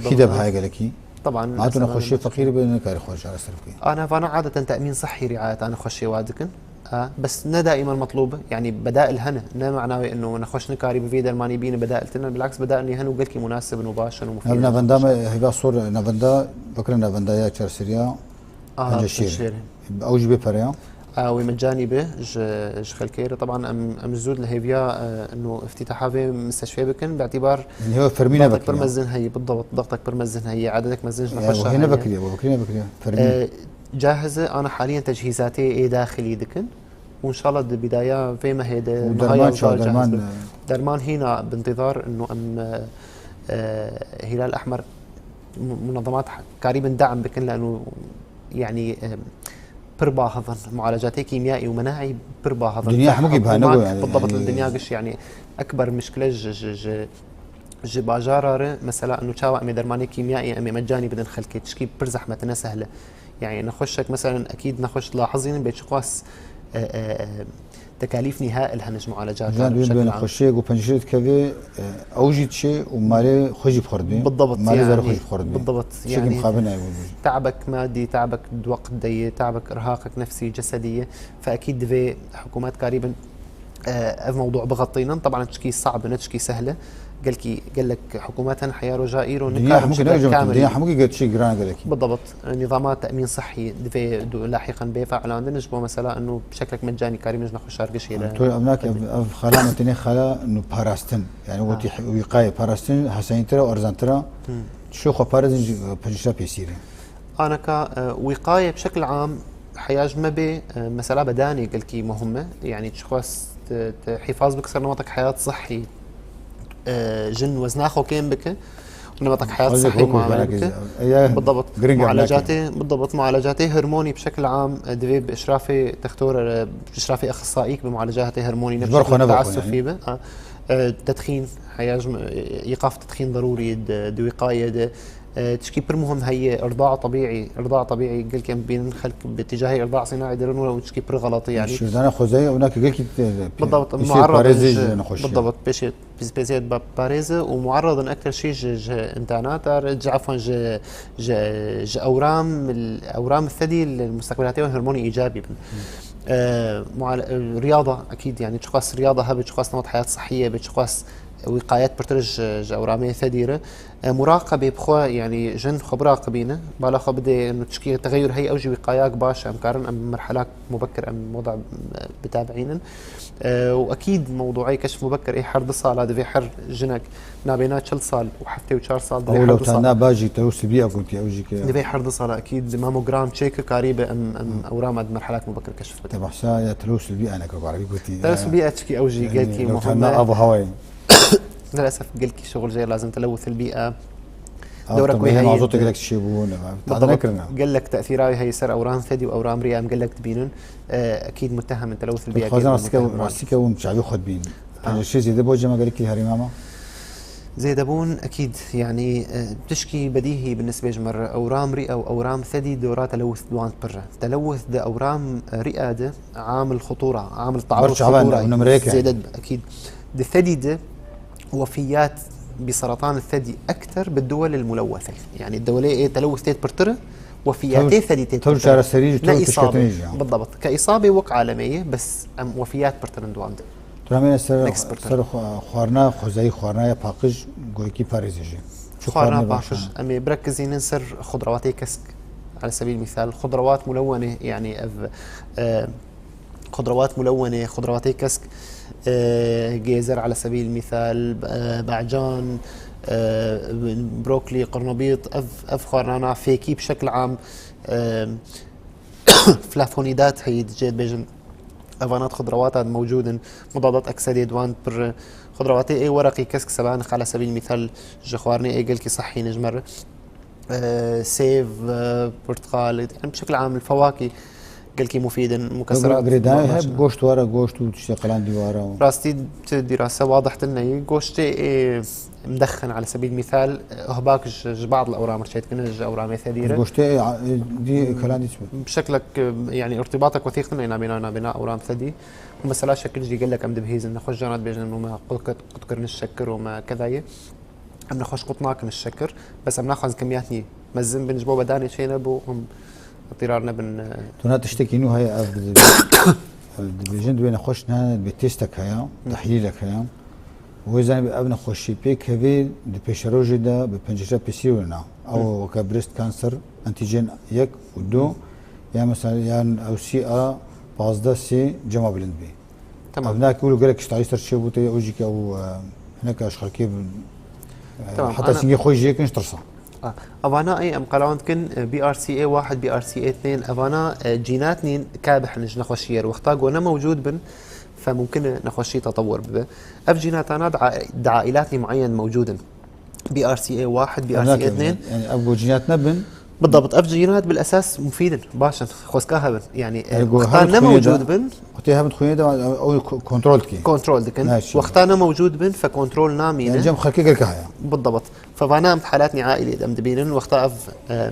kî de biha gelekî. Taban, ma tu nexweşiyê feqîr be, nikarî xwe çareser bikî. Ana vana adeten te'mîn sihî riayeta nexweşiyê wa dikin. A, bes ne daîmen metlûb, yani bedail hene. Ne mana wê ino nexweş nikarî bi vê dermanî bîne, bedail tine. Bilaks bedail nî hene û gelkî munasib in û baş in û mufîd in. Ev navenda me, hêva sor navenda, fikre navenda ya çareseriya. Aha, penceşêr. Ew jî bê pereya? A, wê mecanî be ji, ji xelkê re. Taban em, em zû li hêviya, e, ino îftîtaha vê misteşfê bikin, bi îtîbar. Yani hêva fermî ne dextek pir mezin heye, bidebt, dextek pir mezin heye, ededek mezin ji nexweşa heye. Hê ne vekiriye, vekiriye, vekiriye. Fermî. E, cahiz e, ana haliyen tecihîzatê ê daxilî dikin. Û înşallah di bidaya vê mehê de, û derman çawa, derman, e, derman hîna bi intizar ino em, e, e, Hilal Ehmer mu-, munezemat karîbin de'm bikin, leno, yani, e, pir bahiz in. Mualecatê kîmyayî û menaî pir bahiz in. Dinya hemûkî biha ne go yani. Bidebt, yani dinya giş, yani ekber mişkile ji, ji, ji, ji bajara re, mesela, ino çawa em ê dermanê kîmyayî em ê mecanî bidin xelkê, tişkî pir zehmet e, ne sehl e. Yani nexweşek, mesela, ekîd nexweş dilahizînin bê çiqas, e, e, e, tekalîf nîhail hene ji mualecata. Can, bi nexweşiyê ku penceşêr dikeve, e, ew jî diçe û malê xwe jî bi xwe re dibê. Bidebt, malê zerê xwe jî bi xwe re dibê. Bidebt, yani, mixabin nayê wê. Te'bek madî, te'bek di wext de ye, te'bek irhaqek nefsî, cesedî ye. Fe ekîd divê hikûmet karîbin, e, ev mewdû bixetînin. Taban tişkî sa'b e, ne tişkî sehl e. Gelkî, gelek hikûmet hene heya roja îro nikaribin şekil kamil. Dinya hemûkî ne, dinya hemûkî gelek tişkî giran e gelekî. Bidebt. Nizama te'mîn sihî divê du-, lahiqen bê fe'landin ji bo mesela ino şeklek mecanî karîbin ji nexweşa gişê re. Tu ev nake, ev, ev xala me tenê xala ino parastin. Yani wekî wîqayê parastin hesenîtir e û erzantir e. Şo xwe parêzin ji penceşêra pêsîrê. Aneka, e, wîqaye bi şekil am heya ji me bê, e, mesela bedanê gelkî muhim e. Yani çiqas te, te hîfaz bike ser nemetek heyat sihî, e, jin wezna xwe kêm bike. Nemetek heyat sihî muamele bike. Bidebt. Mualecatê, bidebt, mualecatê hormonî bi şekil am, e, divê bi işrafê textor, e, bi işrafê exisayîk bi mualecatê hormonî, ne bi şekil teasufî be. Ha. E, tedxîn, heya ji me, e, îqaf tedxîn derûrî di, di wîqayê de. E, tişkî pir muhim heye, irda tebîî, irda tebîî gelkî em bînin xelk bi tîcahê irda sînaî dirin û tişkî pir xelet e, yani. Şîrdana xwezayê, ew nake gelkî te, te, bidebt, pêşê muarred parêzê in ji, ji nexweşiya. Bidebt, pêşê pêziyet be parêz e û muarred in ekter şî ji, ji întanata re, ji, efwen ji, ji, ji ewram, ewram thedî li mustaqbelatê wan hormonî îcabî bin. E, mual-, e, riyada, ekîd, yani çiqas riyada hebe, çiqas nemet heyat sihî ye be, çiqas wîqayet pirtir ji, ji ewramê thedî re. E, muraqebê bi xwe, yani jin xwe biraqibîne, bala xwe bidê, ino tişkî texeyur heye, ew jî wîqayak baş e, em karin em merhelak mubekir em wada, e, bitabiînin. E, û ekîd mewduê keşf mubekir ê her du sala divê her jinek nabêna çil sal û heftê û çar sal divê her du sala. Bajî telewsul bî'a gotî, ew jî ke divê her du sala ekîd mamogram çêke karîbe em, em ewrama di merhelak mubekir keşf bide. Te behsa ya telewsul bî'a neke, bi erebî gotî. Telewsul bî'a çikî ew jî gelkî muhim e. Av û hewayê. Lilesef gelkî şixul jê lazim telewuth el bî'a. Dewrek wê heye. Mazotê gelek çêbû, ne, taze nekirine. Gelek tesîra wê heye ser ewram thedî û ewram rî em gelek dibînin. E, ekîd mutehem in telewuth el bî'a. Dixwazin rastîke, rastîke hûn çavê xwe dibînin. Penceşê zêde bo cema gelekî herêma me? Zêdebûn, ekîd, yani, e, tişkî bedîhî bi nisbê ji me re ewram rî ew ewram thedî dora telewuth di wan pir e. Telewuth di ewram rî'a de amil xutura, amil taarud xutura zêde dibe, ekîd. Di thedî de وفيات بسرطان الثدي أكثر بالدول الملوثة. يعني الدولة إيه تلوث تيت برتر، وفيات ثدي تيت برتر. Tev çareserî ji tev pişketinê jî. بالضبط. كإصابة وك عالمية، بس أم وفيات برتر ندوان. Tu namê ser, ser xwarina xwezayî, xwarina ya paqij goyekî parêzê jî. Xwarina paqij. Em ê birekizînin ser xudrawatê kesk. Ala sebîl mîsal, xudrawat mulewwene, yanî ev, e, xudrawat mulewwene, xudrawatê kesk, e, gêzer, ala sebîl mîsal, e, be'can, e, brokolî, qirnebît, ev, ev xwarinana fêkî bi şekil am, e, flavonîdat heyî dicê dibêjin. Evana di xudrawata de mewcûd in, mudadat eksedê di wan pir, xudrawatê ê wereqî kesk sebanix, ala sebîl mîsal, ji xwarinê ê gelkî sehî ne ji me re. E, sêv, e, portiqal, em bi şekil am fewakî gelkî mufîd in, mukeserat. Girêdayî hep goşt were, goşt û tiştê qelandî were û. Rastî tu dîrase wadih tune yî, goştê ê mdexin, ala sebîl mîsal, ihbak ji, ji ba'd el-ewram re çêdikin, ji ewramê sedî re. Goştê ê, ê, dî qelandî çi be? Bi şeklek, e, yanî irtibatek wethîq tune nabêna, nabêna ewram sedî. Û mesela şekil jî gelek em dibihîzin, nexweş cana dibêjin û me qut, qut, qut kirin şekir û me kedayê. Em nexweş qut nakin şekir, bes em naxwazin kemiyatnî mezin bin, ji bo bedanê çênebû, hûn îtîrar nebin, e. Tu na tiştekî nû heye, ev di-, ev dibêjin, divê nexweş ne, divê têstek heye, Hı. tehlîlek heye. Wê zanî ev nexweşî pêk hevê di pêşerojê de bi penceşa pêsîrê wêna. Ew Hı. weke breast cancer, antijen yek û du, ya mesela yan ew sî a pazdeh sê cema bilind bî. Tamam. Ev nake wilo gelek tişt alî ser çêbû te, ew jî ke ew, e, hineke ji xelkê bi, e, Tamam, heta ana- singê xwe jî yê kin ji tirsa. A, evana ê em qelewan dikin, e, B R C A wahid, B R C A ithnên, evana, e, cînat nîn ke bihinin ji nexweşiyê re. Wexta ku ne mewcûd bin, fe mumkin e nexweşî tetewur bibe. Ev cînatana di a-, di aîlatî mueyen mewcûd in. B R C A wahid, Em B R C A nake-, ithnên. Yani ev ku cînat nebin. Bidabt, ev cînat bil esas mufîd in, baş in, xwezka hebin. Yani, e, Yani ku wexta hebin ne xwînê de, mewcûd bin, wextê hebin xwînê de, ew ko-, kontrol dike. Kontrol dikin. Ne, şey. Wexta ne mewcûd bin, fe kontrol namîne. Yani cem xelkê gelka heye. Bidabt. Fe vana em halatnî aîlê de em dibînin, wexta ev, e,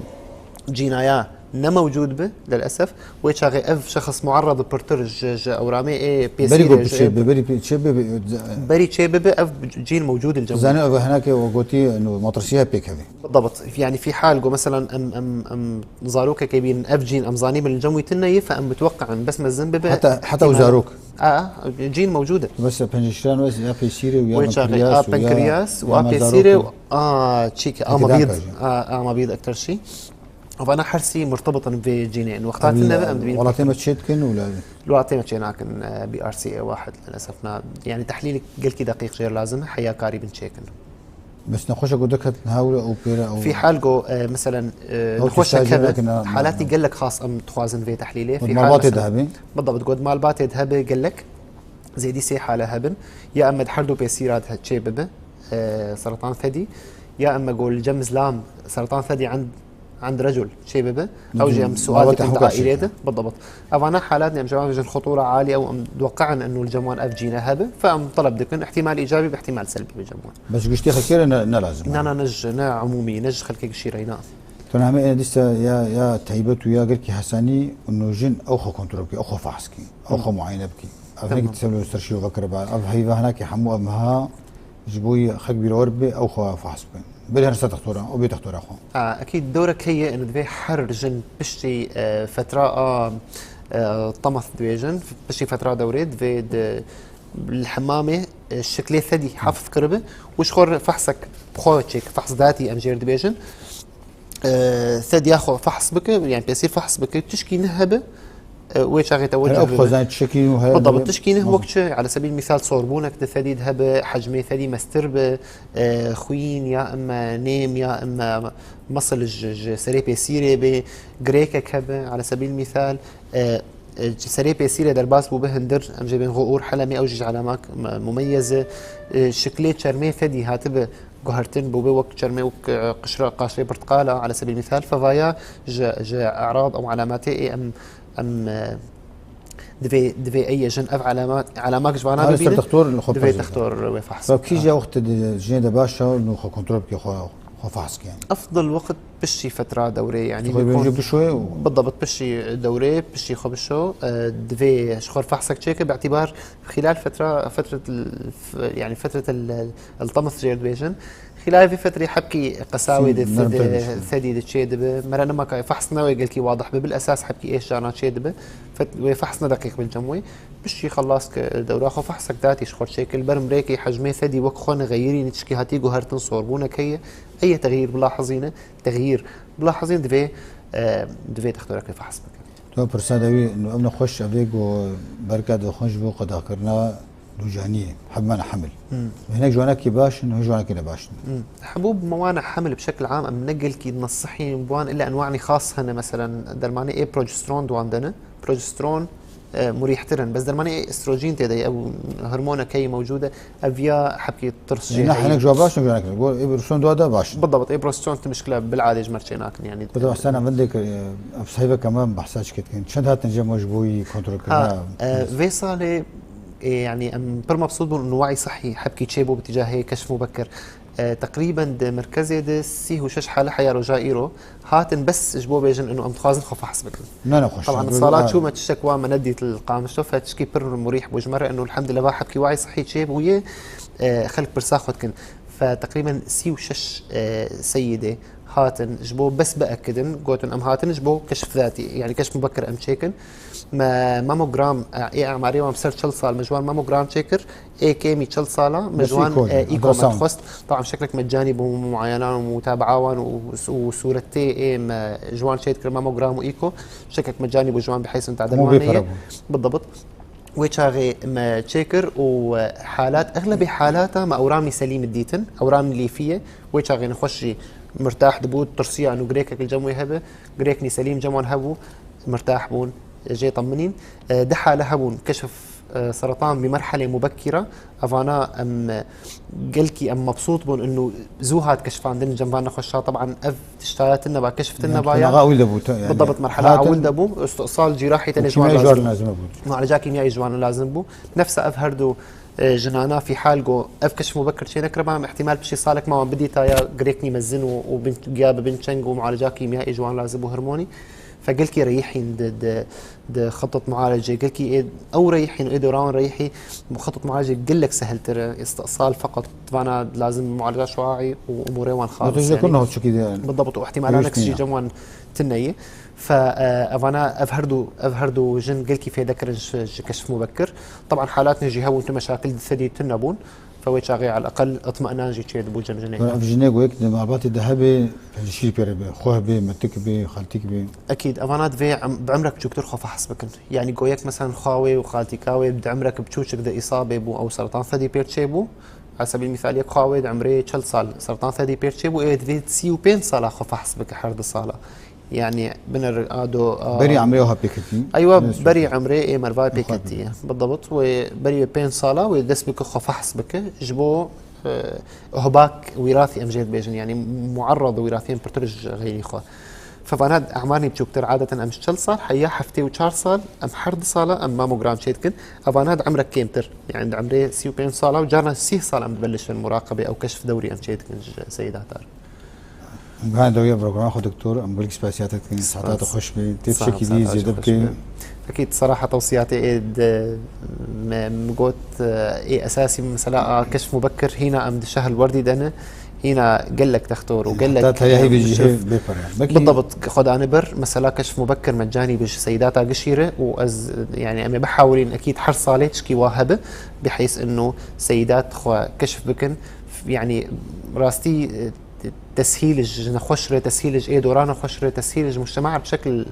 cînaya ne mewcûd bi, lilesef, wê çaxê ev şexs muerred bi pirtir ji, ji ewramê ê pêsîrê, Berî ku ji piçê ê bi, berî piçê bi, bi, Berî çê bibe, ev cîn mewcûd in cem. Zanî ev hinekê we gotî, no, matrisiye pêk hevî. Bidabt. Yani fî hal ku, meselan, em, em, em zarokekê bînin, ev cîn em zanîbin li cem wî tune ye, fe em mutweqin, bes mezin bibe. Heta, heta û ihtimal- zarok. A, cîn mewcûd e. Mesela penceşiran wes ya pêsîrê û ya Wê çaxê, pankreas a û ya, pankreas û ya a me pêsîrê zarok û a çîke, a Eke mebîd, danka jî. a, a mebîd ekter şî. Vana her sî murtebitin vê cînê. Wexta Em tune be, em dibînin. Welatê me çê dikin û la Li welatê me çê nakin, e, B R C A wahid, lilesef na. Yani tehlîlek gelkî deqîq jêr lazim e, heya karîbin çêkin. Bes nexweşa ku derket niha wilo ew pêre ew Fî hal ku, e, meselen, e, Ew nexweşek tişta hebe, jêr nakin, na, na, halatî na. gelek xas em dixwazin vê tehlîlê. Got Fî hal malbatê de mesela. hebe. Bidabt, got malbatê de hebe gelek. Zêdî sê hale hebin. Ya em me di her du pêsîra de çê bibe, e, seratan fedî. Ya em me got li cem zlam seratan fedî end, end recul çê bibe. Ew jî em sual Malbata dikin di hewka aîlê çêke. de. Bidabt. Evana halat ne em cem bêjin xutura alî ew em diweqin enû li cem wan ev cîne hebe. Fe em teleb dikin. Îhtimal îcabî bi îhtimal selbî bi cem wan. Bes giştî xelkê re ne, ne lazim Na, e. na, ne ji, ne umûmî, ne ji xelkê gişî re, na. Tu name ê dîsa ya, ya taybet û ya gelkî hesanî û nojin ew xwe kontrol bikî, ew xwe fahs kî, ew xwe Hı. muayene bikî. Ev Tamam. hinek dîsa li ser şî vekiriba. Ev heyva hinekî hemû ev meha ji bo yî xelk bîrewer bibe, ew xwe fahs bikin. Bêrê her ser textora, ew bê textora xwe. A, ekîd dewrek heye, êno divê her jin piştî, e, fetra a, e, temeth dibêjin, piştî fetra dewrê divê di, li hemamê, e, şiklê fedî hefz kiribe û ji xwe re fehsek bi xwe çêk, fehs datî em jêr dibêjin. E, fedya xwe fehs bike, yani pêsîr fehs bike, tişkî ne hebe, e, wê çaxê te Her wecih ev bibe. xwezan tiştekî nû heye Bidabt, divê tişkî ne Aha. wek çi, ala sebîl mîsal sorbûnek di fedî de hebe, hecmê fedî mestir be, e, xwîn ya ema nêm ya ema mesil ji, ji serê pêsîrê be, girêkek hebe, ala sebîl mîsal, e, e, ji serê pêsîrê derbas bûbe hindir, em jê bên Ğuur, Helemê, ew jî ji alamak me-, mumeyez e, e, şiklê çermê fedî hatibe guhertin, bûbe wek çermê, wek, e, qişra, qaşrê pirtiqala, ala sebîl mîsal, fevaya ji, ji e'rad ew alamatê ê em, em, e, divê, divê ey jin ev alama-, alamak ji vana Her ser bibîne, textor li xwe divê pir zêde. textor wê fehs Bak, bike. kî jî wextê di jinê de baş e, nû xwe kontrol bike, xwe, xwe fehs bike yani. Efdal wext piştî fetra dewrê, yani Xwe bikon- bêjî bişoyê û Bidabt, piştî dewrê, piştî xwe bişo, e, divê ji xwe fehsek çêke, bi îtîbar xilal fetra, fetret el-, f-, yani fetret el-, el-temes jêr dibêjin. Xilal vê fetrê hebkî qesawê de nerm tevî diçe. Fedî de çê dibe. Mere nema ka fehs ne wê gelkî wadih be. Bil esas hebkî êş cana çê dibe. Fet-, wê fehs ne deqîq bil cem wê. Piştî xelas ke dewra xwe fehsek datî ji xwe çêkir. Ber mirêkî hecmê fedî wek xwe nexeyirî, nî tişkî hatî guhertin, sorbûnek heye. Eye texyîr bilahizîne. Texyîr bilahizîn divê, e, divê dextorek wê fehs bike. Tu pirsa de wî, em nexweş evê ku berka dixwin ji bo qedexkirina Dûcaniyê, hebmana hemil. Hmm. Hinek jiwanekî baş in, hinek jiwanekî ne baş in. Hmm. Hebû bi mewana hemil bi şekil am em ne gelkî nesihîn bi wan, illa enwanî xas hene, meselen dermanê ê progesteron di wan de ne. Progesteron, e, murîhtir in. Bes dermanê ê estrojîn tê de ye, ew hormonek heye mewcûd e, ev ya hebkî tirs jê heye. Hinek jiwan baş in, jiwanekî ne. Got, ê progesteron dua de baş in. Bidabt, ê progesteron tu mişkile bil'adê ji me re çê nakin, yanî. Bidabt, sen em vindê kir, e, ev seyveke me behsa çi dikin. Çend hatin cem we ji bo wî kontrolkirina? Ha, e, vê salê Ê, yanî em pir mebsût bûn û wa'î sihî hebkî çêbû bi tîcahê keşf mubekir. E, teqrîben di merkezê de sî û şeş hale heya roja îro hatin bes ji bo bêjin ino em dixwazin xwe fehs bikin. Ne nexweş. Taban, sala çû me tiştek wa me nedît li Qamişlo, fe tişkî pir murîh bû ji me re ino elhamdülillah va hebkî wa'î sihî çêbûye, e, xelk pirsa xwe dikin. Fe teqrîben sî û şeş, e, seyîdê hatin ji bo bes biekidin, gotin em hatin ji bo keşf zatî, yanî keşf mubekir em çêkin. Me mamogram, e, ê emarê wan ser çil sal, me ji wan mamogram çêkir, ê kêmî çil sala, me ji wan, e, îko me dixwest. Taban şeklek mecanî bû muayenan û mutabaa wan û, û sûretê ê me ji wan çêdikir mamogram û îko. Şeklek mecanî bû ji wan bi heysin tadil wan heye. Bidabt. Wê çaxê me çêkir û, e, halat, exlebê halata me ewramî selîm dîtin, ewram lîfî ye. Wê çaxê nexweş jî mirtah dibû, tirsiya û girêkek li cem wê hebe, girêknî selîm cem wan hebû, mirtah bûn, jê teminîn. E, di hale hebûn, keşf, e, seretan bi merhelê mubekîra, evana em, e, gelkî em mebsût bûn, inu zû hat keşfandin cem van nexweşa. Taban ev tiştaya tine ba, keşf tine ba ya. Merhela ewil de bû, te-, yanî. Bidabt, merhela ewil de bû. Îstîsal cîrahî tenê ji wan lazim bû. Mu'aleca kîmyayî ji wan lazim bû. Nefsa ev her du, e, jinana fî hal go ev keşf mubekir çê nekiriba, em ihtimal piştî salek me wan bidîta ya girêknî mezin û, û bin, giya bi bin çeng û mu'aleca kîmyayî ji wan lazim bû, hormonî. Fe gelkî reyihîn di, di, di xetat mualecê, gelkî ê, ew reyihîn û ê dewra wan reyihî, xetat mualecê gelek sehiltir e, îstîsal feqet vana lazim mualeca şuaî û umûrê wan xalis, yanî. Bidabt, û ihtimalan next jî cem wan tine ye. Fe, e, evana, ev her du, ev her du jin gelkî fêde kirin ji, ji keşf mubekir. Taban halatên jî hebûn tu meşakil di sedî tune bûn. Fe wê çaxê eleqel itminan jî çê dibû cem jinê. Ev jinê ku yek di malbatê de hebe, pêlişîr pê re be, xwe hebe, metik be, xaltîk be. Ekîd, evana divê em, bi emrek biçûktir xwe fehs bikin. Yanî go yek, meselen, xwa wê û xaltîka wê di emrek biçûçik de îsabê bû, ew seretan sedî pêr çê bû. Ala sebil mîsal yek xwa wê di emrê çil sal seretan sedî pêr çê bû, ê divê sî û pênc sala xwe fehs bike, her du sala. Yanî binir ado, a, berî emrê wiha pêketî. Eywa, berî emrê ê merva pêketî ye. Bidabt, wê berî wê pênc sala wê dest bike xwe fehs bike. Ji bo, e, ihbak wîrasî em jê dibêjin. Yanî muerred wîrasiyên pirtir ji xeyrî xwe. Fe vana emarî biçûktir, adeten em ji çil sal, heya heftê û çar sal, em her du sala em mamogram çê dikin. Evana di emrek kêmtir. Yanî di emrê sî û pênc sala û carna sî sal em dibelişin muraqebê ew keşf dewrî em çê dikin ji seyîdata re. Em gihandin dawiya programa xwe, doktor, em gelkî spasiya te dikin. Spas. Seheta te xweş be. Tê tiştekî dî zêde bike. Ekîd, seraha tewsiyatê ê di me, me got, e, ê esasî mesela a keşf mubekir hîna em di şehr Werdî de ne, hîna gelek dextor û gelek, heta teya hê bê jî hê bê pere. Belkî bidabt, xwe dane ber, mesela keşf mubekir mecanî bi ji seyîdata gişî re û ez, yanî em ê bihawilîn ekîd her salê tişkî wa hebe, biheyîs inu seyîdat xwe keşf bikin. Yanî rastî, e, te-, teshîl ji nexweş re, teshîl ji ê dora nexweş re, teshîl ji mujtema re bi şekil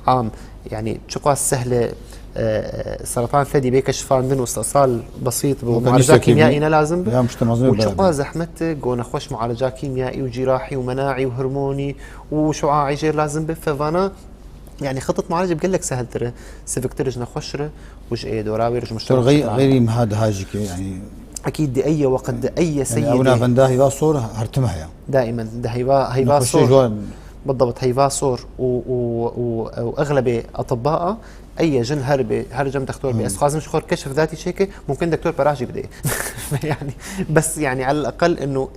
am, yanî çiqas sehl e, e, seretan sedî bê keşfandin û îstîsal besît bû, mualeca kîmyayî ne lazim be. Û çiqas zehmet e go nexweş mualeca kîmyayî û cîrahî û menaî û hormonî û şuaî jê lazim be. Fe vana, yanî xetat mualecê bi gelek sehiltir e, siviktir ji nexweş re û ji ê dora wê re ji mujtema. Xeyrî miha daha jî ke, yanî. Ekîd di eye weqt, di eye seyîdê. Ew navenda heyva sor her tim heye. Daimen di heyva, heyva sor. Bidabt, heyva sor û, û, û, û exlebê etibbaa, eye jin her bê, her cem dextor bê. Ez dixwazim ji xwe keşf zatî çêke, mumkin doktor pera jî bidê. Yanî, bes, yanî, elel eqel inu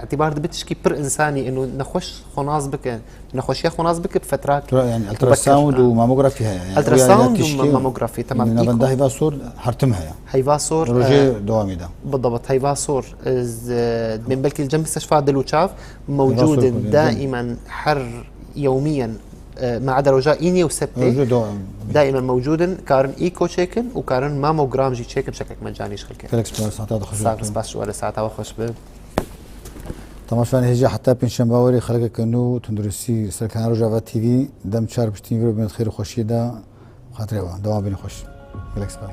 Îtibar dibe tişkî pir însanî, ino nexweş xwenas bike, nexweşiya xwenas bike bi fetrak. Tura yani ultrasound û mamografî heye. Yani, Ultrasound û mamografî, tamam. Navenda heyva sor her tim heye. Heyva sor. Rojê dewamî de. Bidabat heyva sor. Min belkî li cem mistişfa dil û çav mewcûd in daimen her yewmiyen ma eda roja înê û sebtê. Rojê dewam. Daimen mewcûd in, karin îko çêkin û karin mamogram jî çêkin şeklek mecanî ji xelkê. Gelek spas, saeta de xweş. Sağ spas ji we re, saeta we xweş be. Temaşevanê hêja heta pêncşemba werê xelkeke nû tunduristî ser kanal Rojava T V dem çar piştî vî bin xêr û xweşiyê de xatirê wan. Dewam bînin xweş. Gelek spas.